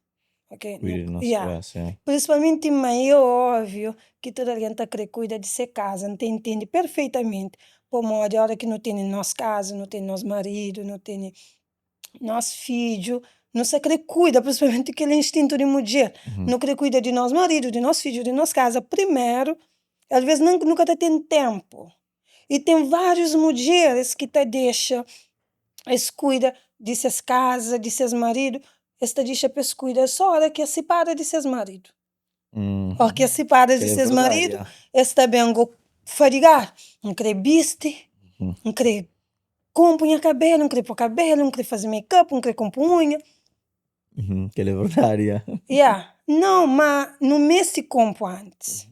Ok, Kuida di nos ya. kabésa, ya. Prinsipalmenti mai, é óbviu ki tudu algen ta krê kuida di se kaza. N ta intende perfeitamenti pamodi óra ki nu tene nos kaza, nu tene nos maridu, nu tene nos fidju, nu sa krê kuida, prinsipalmenti kel instintu di mudjer, nu krê kuida di nos maridu, di nos fidju, di nos kaza primeru, alvês nen nu ka ta ten ténpu. I ten várius mudjeris ki ta dexa es kuida di ses kaza, di ses maridu, es ta dexa pa es kuida sô óra ki es sipara di ses maridu. Óra ki es sipara di ses maridu, es ta ben go fadigadu, N krê bisti, N krê konpo nha kabelu, N krê pô kabelu, N krê faze make-up, N krê konpo unha. Kel-li é verdadi, ya. Ya, nau, ma nu meste konpo antis.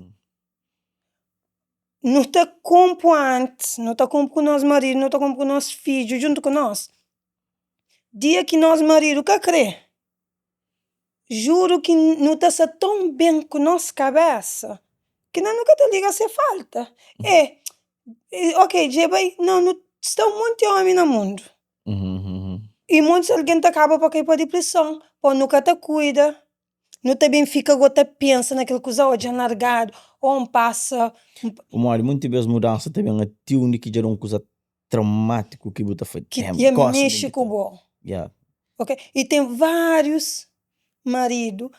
Nu ta konpo antis, nu ta konpo ku nos maridu, nu ta konpo ku nos fidju djuntu ku nos. Dia ki nos maridu ka kre, juru ki nu ta sta ton ben ku nos kabesa ki na nu ka ta liga se falta. E, ok dja e bai, nau nu sta un monti omi na mundu i montis algen ta kaba pa kai pa diprison, po nu ka ta kuida. Nu ta ben fika go ta pensa na kel kuza, oh dja N largadu, oh N pasa. Pamodi munti bes mudansa ta ben ati undi ki dja da un kuza traumátiku ki bu ta fla, Ki damn, dja gosi ben mexe ki ku ta. bo. Yeah. Ok, i ten várius maridu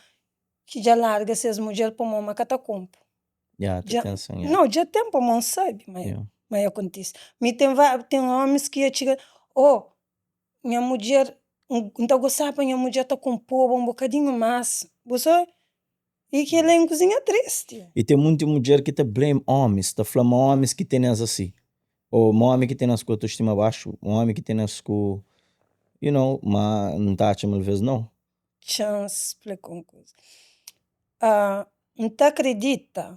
ki dja larga ses mudjer pamodi ma ka ta konpo. Yeah, ta Dja, ten sin, yeah. nau, dja ten pamodi N sabe ma Yeah. ma e kontise. Mi ten va, ten omis ki dja txiga, oh Nha mudjer, N ta gostaba pa nha mudjer ta konpoba un bokadinhu más, bu sabe? I kel-la é un kuzinha tristi. I ten munti mudjer ki ta blame omis, ta fla ma omis ki tene-s asi, ô ma omi ki tene-s ku autostima baxu, ma omi ki tene-s ku, you know, ma N ta atxa ma alvês nau. Txa-m splika un kuza. N ta kridita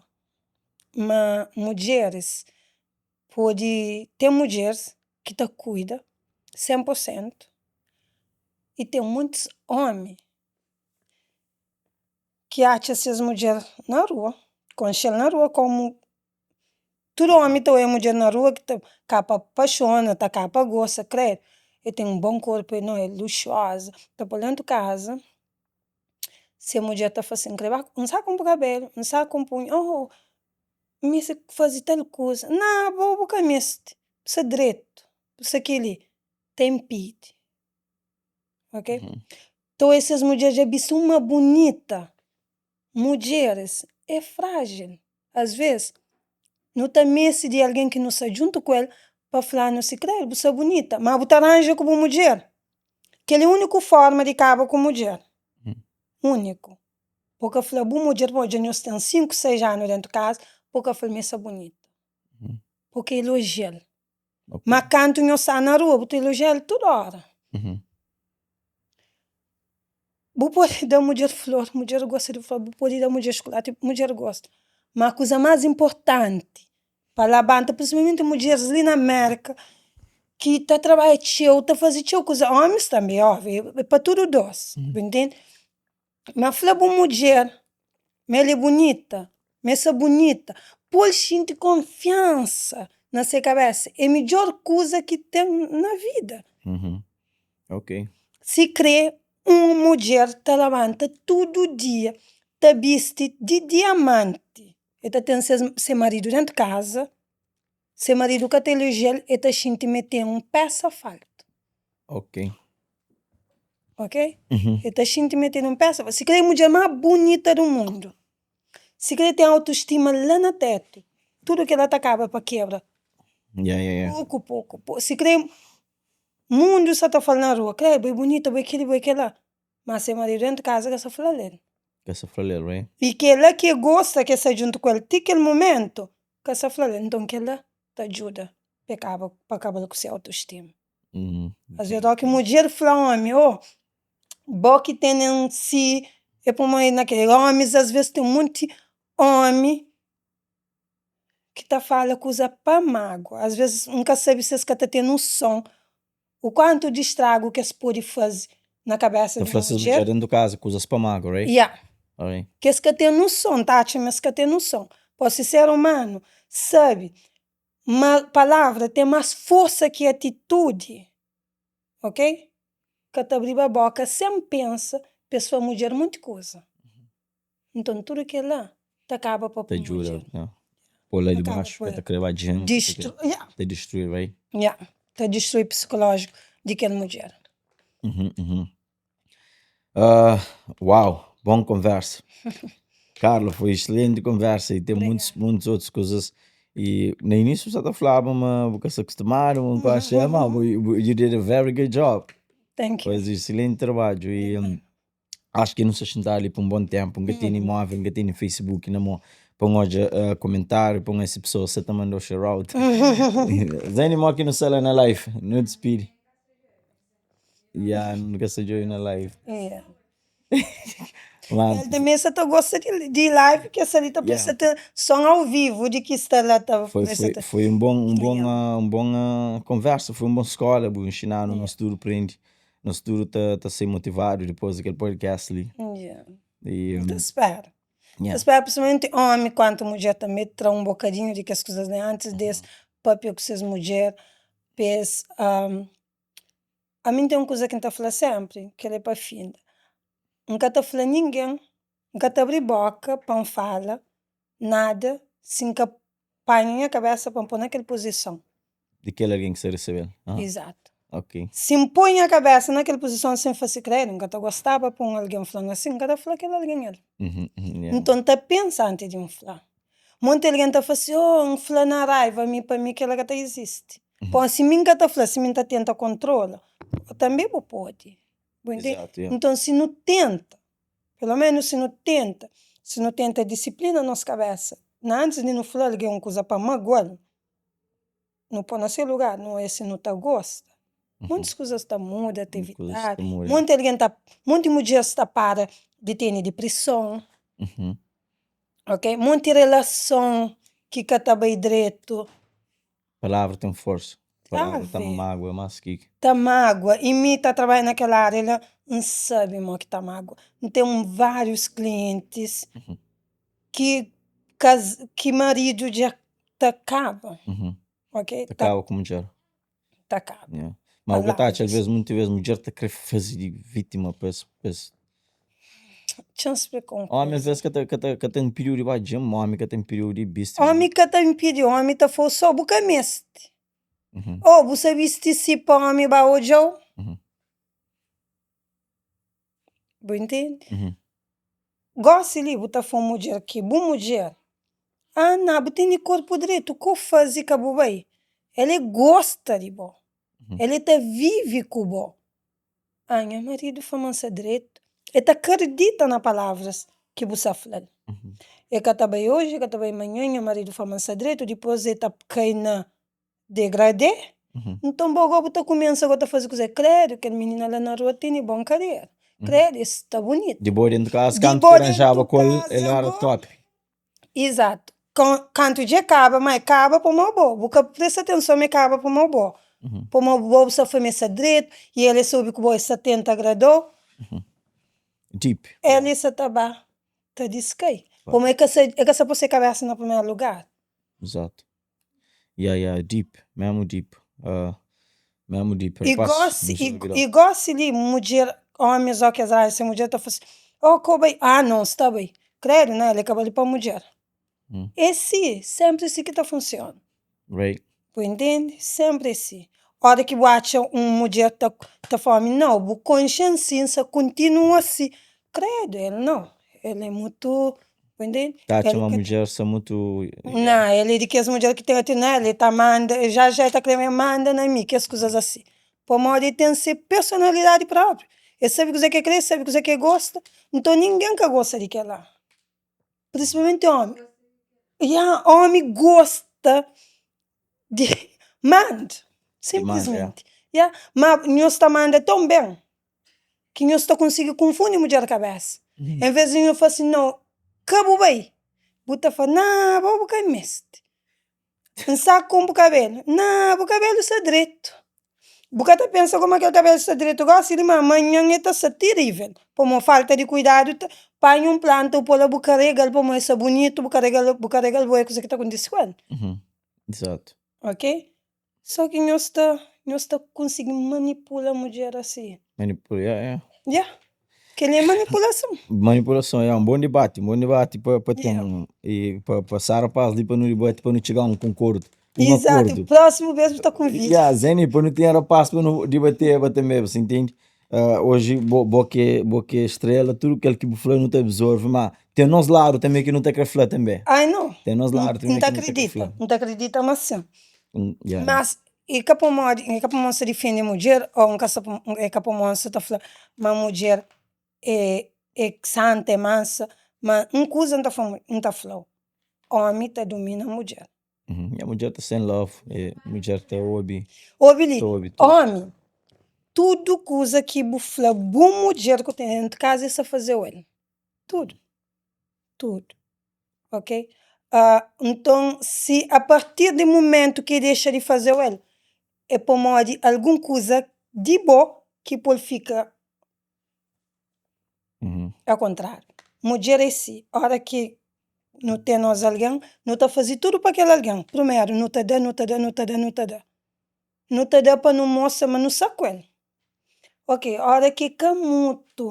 ma mudjeris Pode ten mudjeris ki ta kuida 100 pur sentu i ten muntis omi ki atxa ses mudjer na rua, konxe-l na rua komu. Tudu omi ta oia mudjer na rua ki ta ka pa paxona, ta ka pa gosta, kredu, el ten un bon korpu, no el luxuoza, ta pol dentu kaza, se mudjer ta fla sin, N kre ba, N sa konpo kabelu, N sa konpo unha, oh N meste faze tal kuza, na abo bu ka meste, bu sta dretu, bu sta keli, ta inpidi, ok? Ta oia ses mudjer dja bisti uma bunita, mudjeres é frájil, as ves nu ta meste di algen ki nu sta djuntu ku el pa fla-nu si kredu bu sta bunita, ma bu ta ranja ku bu mudjer, kel é úniku forma di kaba ku mudjer, úniku, bu ka fla bu mudjer pamodi dja nhos ten 5, 6 anu dentu kaza, bu ka fla-l ma el sta bunita, bu ka elojia-l, ma kantu nhos sta na rua bu ta elojia-l tudu ora. Bu pode da mudjer flor, mudjer gosta di flor, bu pode da mudjer xukulati, mudjer gosta. Ma kuza más inportanti pa labanta, prinsipalmenti mudjeris li na Mérka ki ta trabadja txeu, ta faze txeu kuza, ómis tanbe, óbviu, é pa tudu dôs, bu intende? Ma fla bu mudjer ma el é bunita, ma el sta bunita, pô-l xinti konfiansa na se kabésa, é midjór kuza ki ten na vida. Sikrê un mudjer ta labanta tudu dia ta bisti di diamanti, el ta ten se maridu déntu kaza, se maridu ka ta elojia-l, el ta xinti ma el ten un pésa faltu. Ok? El ta xinti ma el ten un pésa faltu. Sikrê é mudjer más bunita di mundu, sikrê el ten autostima la na tétu, tudu kel-la ta kaba pa kebra poku poku. Sikrê Mundu sa ta fala na rua, Kre, bo é bunita, bo é keli, bo é kela. Ma se maridu dentu kaza ka sa fla-l el. Ka sa fla-l el, right? I kela ki e gosta ki e sta djuntu ku el ti kel mumentu, ka sa fla-l el. Nton kela ta djuda pa e kaba, pa kaba-l ku se autostima. As ves óki mudjer fla omi, oh, bo ki tene-m si, e pamodi na kel. Omis as ves ten monti omi ki ta fala kuza pa mágua. As vezes N ka sabe si es ka ta ten noson o kuantu di stragu ki es pode faze na kabesa Ta di fla un ses mudjer. mudjer dentu kaza kuzas pa mágua, right? Ya. Alright. Ki es ka ten noson, ta atxa ma es ka ten noson. Pô si ser umanu sabe ma palavra ten más forsa ki atitudi, ok? Ka ta abriba boka sen pensa pa es fla mudjer monti kuza. Nton tudu kel-la ta kaba pa Ta poi djuda, mudjer. ya. Pô la Ta di kaba baxu, pa ka ta kre ba djent, distru, ya. ta distrui, right? Ya, ta distrui psikolójiku di kel mudjer. Uhum, uhum. Ah, uau, bon konversa. Carla, foi excelente konversa e ten muitus, Obrigada. muitus otus kuzas. E na inísiu bu sa ta flaba ma bu ka sta kustumadu, ma bu ka atxa, ma bu, you did a very good job. Thank you. Faze excelente trabadju e Acho ki nu sta xintadu li pa un bon ténpu. N ka tene móvel, N ka tene Facebook na mô pa N odja komentáriu, pa N odja si pesoas sa ta manda-u shoutout. Zé mó ki nu sta la na live, nu dispidi. Ya, nu ka sta djobe na live. Ma. El tanbe sa ta gosta di live, ki el sta li ta presta atenson au vivu di ki sta la ta presta atenson. Foi un bon, un bon, un bon konversa, foi un bon skóla, bu inxina-nu, nos tudu prende. Nos tudu ta ta sai motivadu dipôs di kel podcast li. Yeah. E, Ta spera. Yeah. Ta spera, principalmente omi kuantu mudjer tanbe tra un bokadinhu di kes kuzas li antis di es papia ku ses mudjer, pa es ami N ten un kuza ki N ta fla senpri, kel-li é pa finda, N ka ta fla ningen, N ka ta abri boka pa N fala nada si N ka panha nha kabesa pa N poi na kel puzison. Di kel algen ki sta resebe-l. Izatu. Ok. Si N poi nha kabesa na kel puzison si N fla si kredu, N ka ta gostaba pa un algen fla-m asin, N ka ta fla kel algen el. Nton N ta pensa antis di N fla. Monti algen ta fla si, oh N fla na raiva, mi pa mi kela ka ta izisti. Pon si mi N ka ta fla, si mi N ta tenta kontrola, tanbe bu pode. Bu intende? Izatu, ya. Nton si nu tenta Pelo menus si nu tenta, si nu tenta disiplina nos kabesa, na antis di nu fla algen un kuza pa magua-l, nu pô na se lugar, nu oia si nu ta gosta. Montis kuzas ta muda, ta evitadu, monti algen ta, monti mudjeris ta para di tene diprison, ok, monti relason ki ka ta bai dretu. Palavra ten forsa. Palavra ta magua mas ki. Ta magua. I mi ta trabadja na kel área la, N sabe mo ki ta magua. N ten várius klientis ki ki maridu dja. Ta kaba, ok? Ta kaba ku mudjer. Ta kaba. Yeah. Ma bu ka ta atxa alvês, munti vês mudjer ta kre faze di vítima pa es, pa es. Txa-m splika un Ómi kuza. alvês ka ta, ka ta, ka ta inpidiu di ba djim, ómi ka ta inpidiu di bisti. Ómi ka ta inpidiu, ómi ta fla-u sô bu ka meste. Ô bu sa bisti si pa ómi ba odja-u? Bu intende? Gósi li bu ta fla un mudjer ki bu mudjer, ah na bu tene korpu dretu, ko faze ka bu bai? El e gosta di bo, el e ta vive ku bo. Ah nha maridu fla ma N sta dretu, el ta kridita na palavras ki bu sta fla-l. El ka ta bai oji, el ka ta bai manhan, nha maridu fla ma N sta dretu, dipôs el ta kai na degradê, nton bo go bu ta kumesa go ta faze kuzê? Kredu kel minina la na rua tene bon kabelu, kredu es sta bunitu. Di bo dentu kaza, kantu ki ranjaba ku el, el era top. Izatu. Kantu dja e kaba, ma e kaba pamodi bo, bu ka presta atenson ma e kaba pamodi bo, pamodi bo bu sta fla ma e sta dretu i el e sabe ku bo e sta tenta agradau, Deep. el e sta ta ba ta diskai, pamodi e ka sta e ka sta poi se kabesa na primeru lugar. Izatu. Ya ya deep, memu deep, memu deep. I gosi i gosi li mudjer omis o kes raiba se mudjer ta fla si oh ko bai ah no sta bai credo na el e ka bali pa mudjer é si sempre si ki ta funciona Right. Bu intende sempre é si ora ki bu atxa un mudjer ta ta fla omi nau bu konxe-m si nsa continua si credo el nau el é mutu Bu intende? Ta atxa ma mudjer sta mutu. Na, el é di kes mudjer ki ten ati na el, el ta manda, já já el ta kre ma el manda na mi, kes kuzas asi. Pamodi el ten se personalidadi própriu, el sabe kuzê ki el kre, el sabe kuzê ki el gosta, nton ningen ka gosta di kel-la, prinsipalmenti ómi. Ya, ómi gosta di manda, sinplismenti. Ya, ma nhos ta manda ton ben. ki nhos ta konsigi konfundi mudjer kabesa en ves di nho fla si no ka bu bai bu ta fla na abo bu ka meste N sa konpo kabelu na bu kabelu sta dretu bu ka ta pensa kuma kel kabelu sta dretu gosi li ma amanhan el ta sta terivel pamodi falta di kuidadu ta panha un planta bu poi la bu karegal pamodi el sta bunitu bu karegal bu karegal bo é kuze ki ta kontise ku el ok. Só ki nhos ta nhos ta konsigi manipula mudjer asi. Manipula, ya, ya. Ya, kel-li é manipulason. Manipulason, ya, un bon dibati, un bon dibati pa pa ten i pa pa sa rapaz li pa nu dibati pa nu txiga un konkordu, un Izatu, akordu. prósimu bes bu ta konvida. Ya, Zeni, pa nu ten rapaz pa nu dibateba tanbe, bu sa intende? Oji bo bo ke bo ke estrela, tudu kel ki bu fla nu ta absorve, ma ten nos ladu tanbe ki nu ta kre fla tanbe. Ai no, Ten nos ladu N tanbe ta ki nu ta kre kridita, fla. N ta kridita ma sin. Yeah. Mas e ka pamodi, e ka pamodi N sta difende mudjer o N ka sta e ka pamodi N sta ta fla ma mudjer é é santa, é mansa, ma un kuza N ta fla N ta fla-u, omi ta dumina mudjer. Nha mudjer ta sta in love, e mudjer ta obi. Obi li, Ta obi tudu. omi, tudu kuza ki bu fla bu mudjer ku ten dentu kaza e sta fazeu el, tudu, tudu, ok? Nton si a partir di mumentu ki e dexa di fazeu el, é pamodi algun kuza di bo ki pol fika Ao kontráriu, mudjer é si, óra ki nu ten nos algen, nu ta faze tudu pa kel algen. Primeru, nu ta da, nu ta da, nu ta da, nu ta da. Nu ta da pa nu mostra ma nu sta ku el. Ok, óra ki ka mutu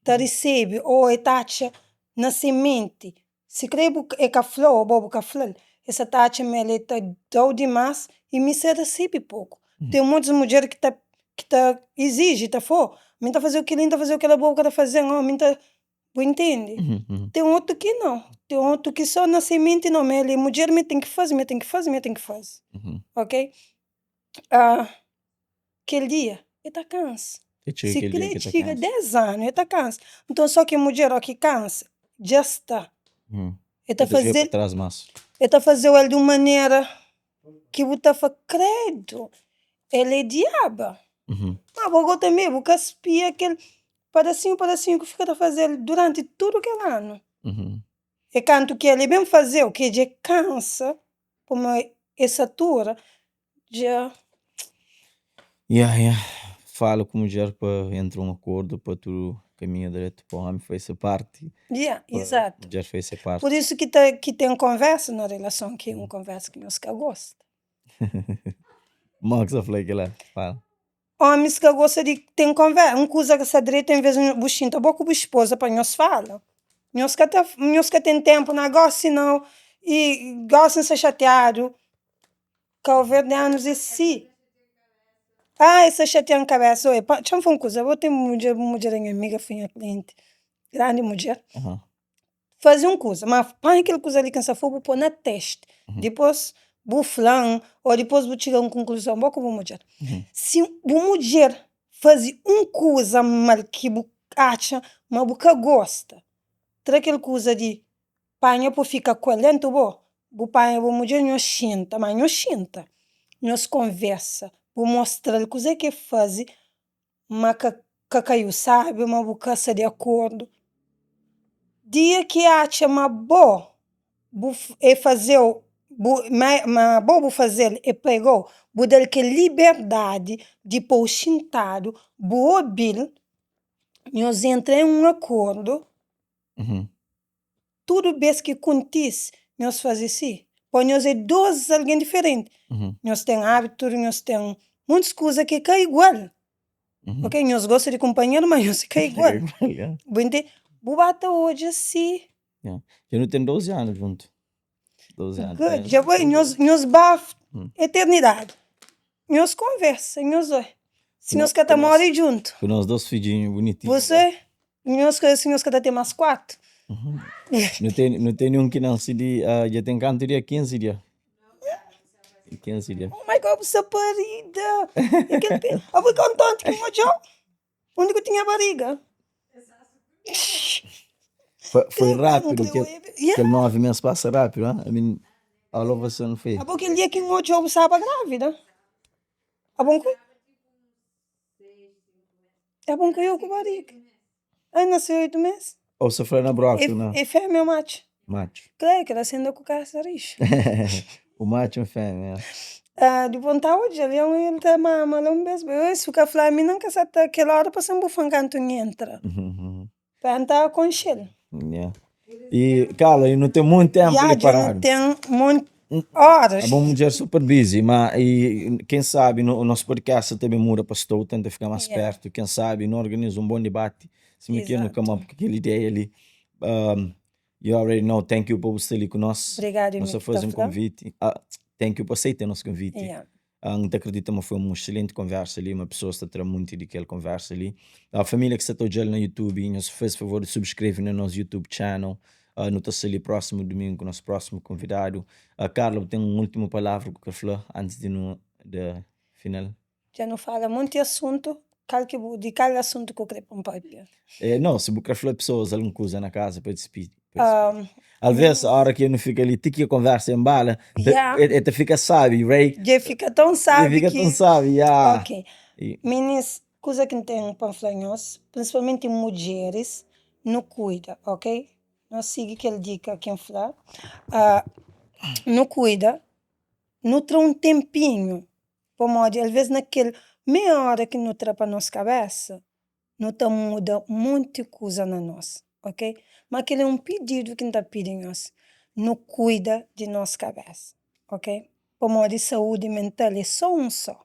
ta resebe ô el ta atxa na se menti Sikrê bu e ka fla-u ô bo bu ka fla-l, e sa ta atxa ma el e ta da-u dimás i mi sa resebe poku. Ten montis mudjer ki ta ki ta iziji, ta fla, oh, mi ta faze-u kel-li, mi ta faze-u kel-la, bo bu ka ta faze-m, oh, mi ta. Bu intende? Ten otu ki nau, ten otu ki sô na se menti nau, ma el é mudjer, mi ten ki faze, mi ten ki faze, mi ten ki faze. Ok? Kel dia e ta kansa. E txiga Si kel dia kre ki ta txiga kansa. 10 anu e ta kansa. Nton so ki mudjer o ki kansa dja sta. E ta E ta txiga pa faze-l tras mas. e ta faze-u el di un manera ki bu ta fla kredu el é diaba. Ma bo go tanbe bu ka spia kel padasinhu padasinhu ki fika ta faze-l duranti tudu kel anu. É kantu ki el ben faze-u ki dja kansa pamodi e satura dja. Ya ya, fala ku mudjer pa entra un akordu pa tudu. kaminhu dretu pa omi fai se parti, Yeah, pa izatu. mudjer fai se parti. Pur isu ki ta ki ten konversa na relason ki é un konversa ki nhos ka gosta. Mo ki sa fla kila? Fala. Omis ka gosta di ten konversa, un kuza ka sta dretu en vez di bu xinta bo ku bu espoza pa nhos fala, nhos ka ta nhos ka ten tenpu na gosi nau i gosi nsta xatiadu, kauverdianus é si, ah es sta xatian kabesa oi pa txan fla un kuza bo ten mudjer bu mudjer é nha amiga foi nha klienti grandi mudjer. Faze un kuza, ma panha kel kuza li ki N sta fla-u bu pô na testi. Dipôs bu fla-m ô dipôs bu txiga un konkluzon bo ku bu mudjer. Si bu mudjer faze un kuza mal ki bu atxa ma bu ka gosta, tra kel kuza di panha pa bu fika ku el déntu bo, bu panha bu mudjer nhos xinta, ma nhos xinta, nhos konversa, bu mostra-l kuzê ki el faze ma ka ka kaiu sabi ma bu ka sta di akordu dia ki atxa ma bo bu e fazeu bu ma bo bu fazel e pregou bu dal kel liberdadi di pou xintadu bu obil nhos entra em um akordu. Tudu bês ki kontise, nhos faze si. Pô nhos é dôs algen diferenti. Nhos ten ábitu, nhos ten montis kuza ki ka igual. Ok, nhos gosta di kunpanheru, má nhos ka igual. Bu intende? Bu ba ta odja si. Dja nu ten 12 anu djuntu. 12 anu. Good. Dja bai, nhos, nhos ba eternidadi. Nhos konversa, nhos oi. Si nhos ka ta móre djuntu. Ku nos dos fidjinhu bunitinhu. Você, nhos ka, si nhos ka ta ten más 4. Nu ten, nu tene un ki nanse di, dja ten kantu dia? 15 dia. 15 dia. Oh my God, bu sta parida! E kel pe, abo i kontanti ki N odja-u? Undi ku tinha bariga? Foi, foi rápido, kel, kel 9 mês pasa rápido, ah? I mean, all of a sudden foi. Abo kel dia ki N odja-u bu staba grávida? Abo N Abo N kaiu ku bariga. Ai nase 8 mês. Ou sa fla na broka na. É fêmea ou matxu? Matxu. Klaru kel asenda ku kasa rixu. O matxu é fêmea. Ah, dipôs N ta odja lion el ta mama la un bês. Su ka fla mi nan ka sa ta kel óra pa sen bu fla-m kantu N entra. Pa N ta konxe-l. Yeah. E Carla, e nu ten monti tempu Ya, li dja nu paradu. ten monti horas. Abo mudjer super busy, ma e ken sabi no nos podcast ta ben muda pa Stoughton, ta fika mas Yeah. pertu, ken sabi nu organiza un bon debati, sima ki nu Exato. come up ku kel ideia li. Um, you already know, thank you pa bu sta li ku nos. Obrigadu, Nu mi sta ki ta faze un fla. konviti. Ah, thank you pa aseita nos konviti. Yeah. N ta kridita ma foi un excelenti konversa li, ma pesoas ta tra munti di kel konversa li. Família ki sta ta odja-l na YouTube, nhos faze favor di subskreve na nos YouTube channel. Nu ta sta li prósimu dumingu ku nos prósimu konvidadu. Carla, bu ten un últimu palavra ku kre fla antis di nu da final? Dja nu fala munti asuntu, kal ki bu, di kal asuntu ku kre pa N papia? Nau, si bu kre fla pesoas algun kuza na kaza pa dispidi. Alvês, óra ki nu fika li, ti ki konversa enbala, el ta fika sábi, right? Dja el fika tão sábi ki. El fika tão sábi, ya. Ok. Minis, kuza ki N ten pa N fla nhos, prinsipalmenti mudjeris, nu kuida, ok? Nhos sigi kel dika ki N fla. Nu kuida, nu tra un tenpinhu, pamodi alvês na kel meia óra ki nu tra pa nos kabésa, nu ta muda monti kuza na nos, ok? Ma kel é un pididu ki N ta pidi nhos, nu kuida di nos kabesa, ok? Pamodi saúdi mental é so un so.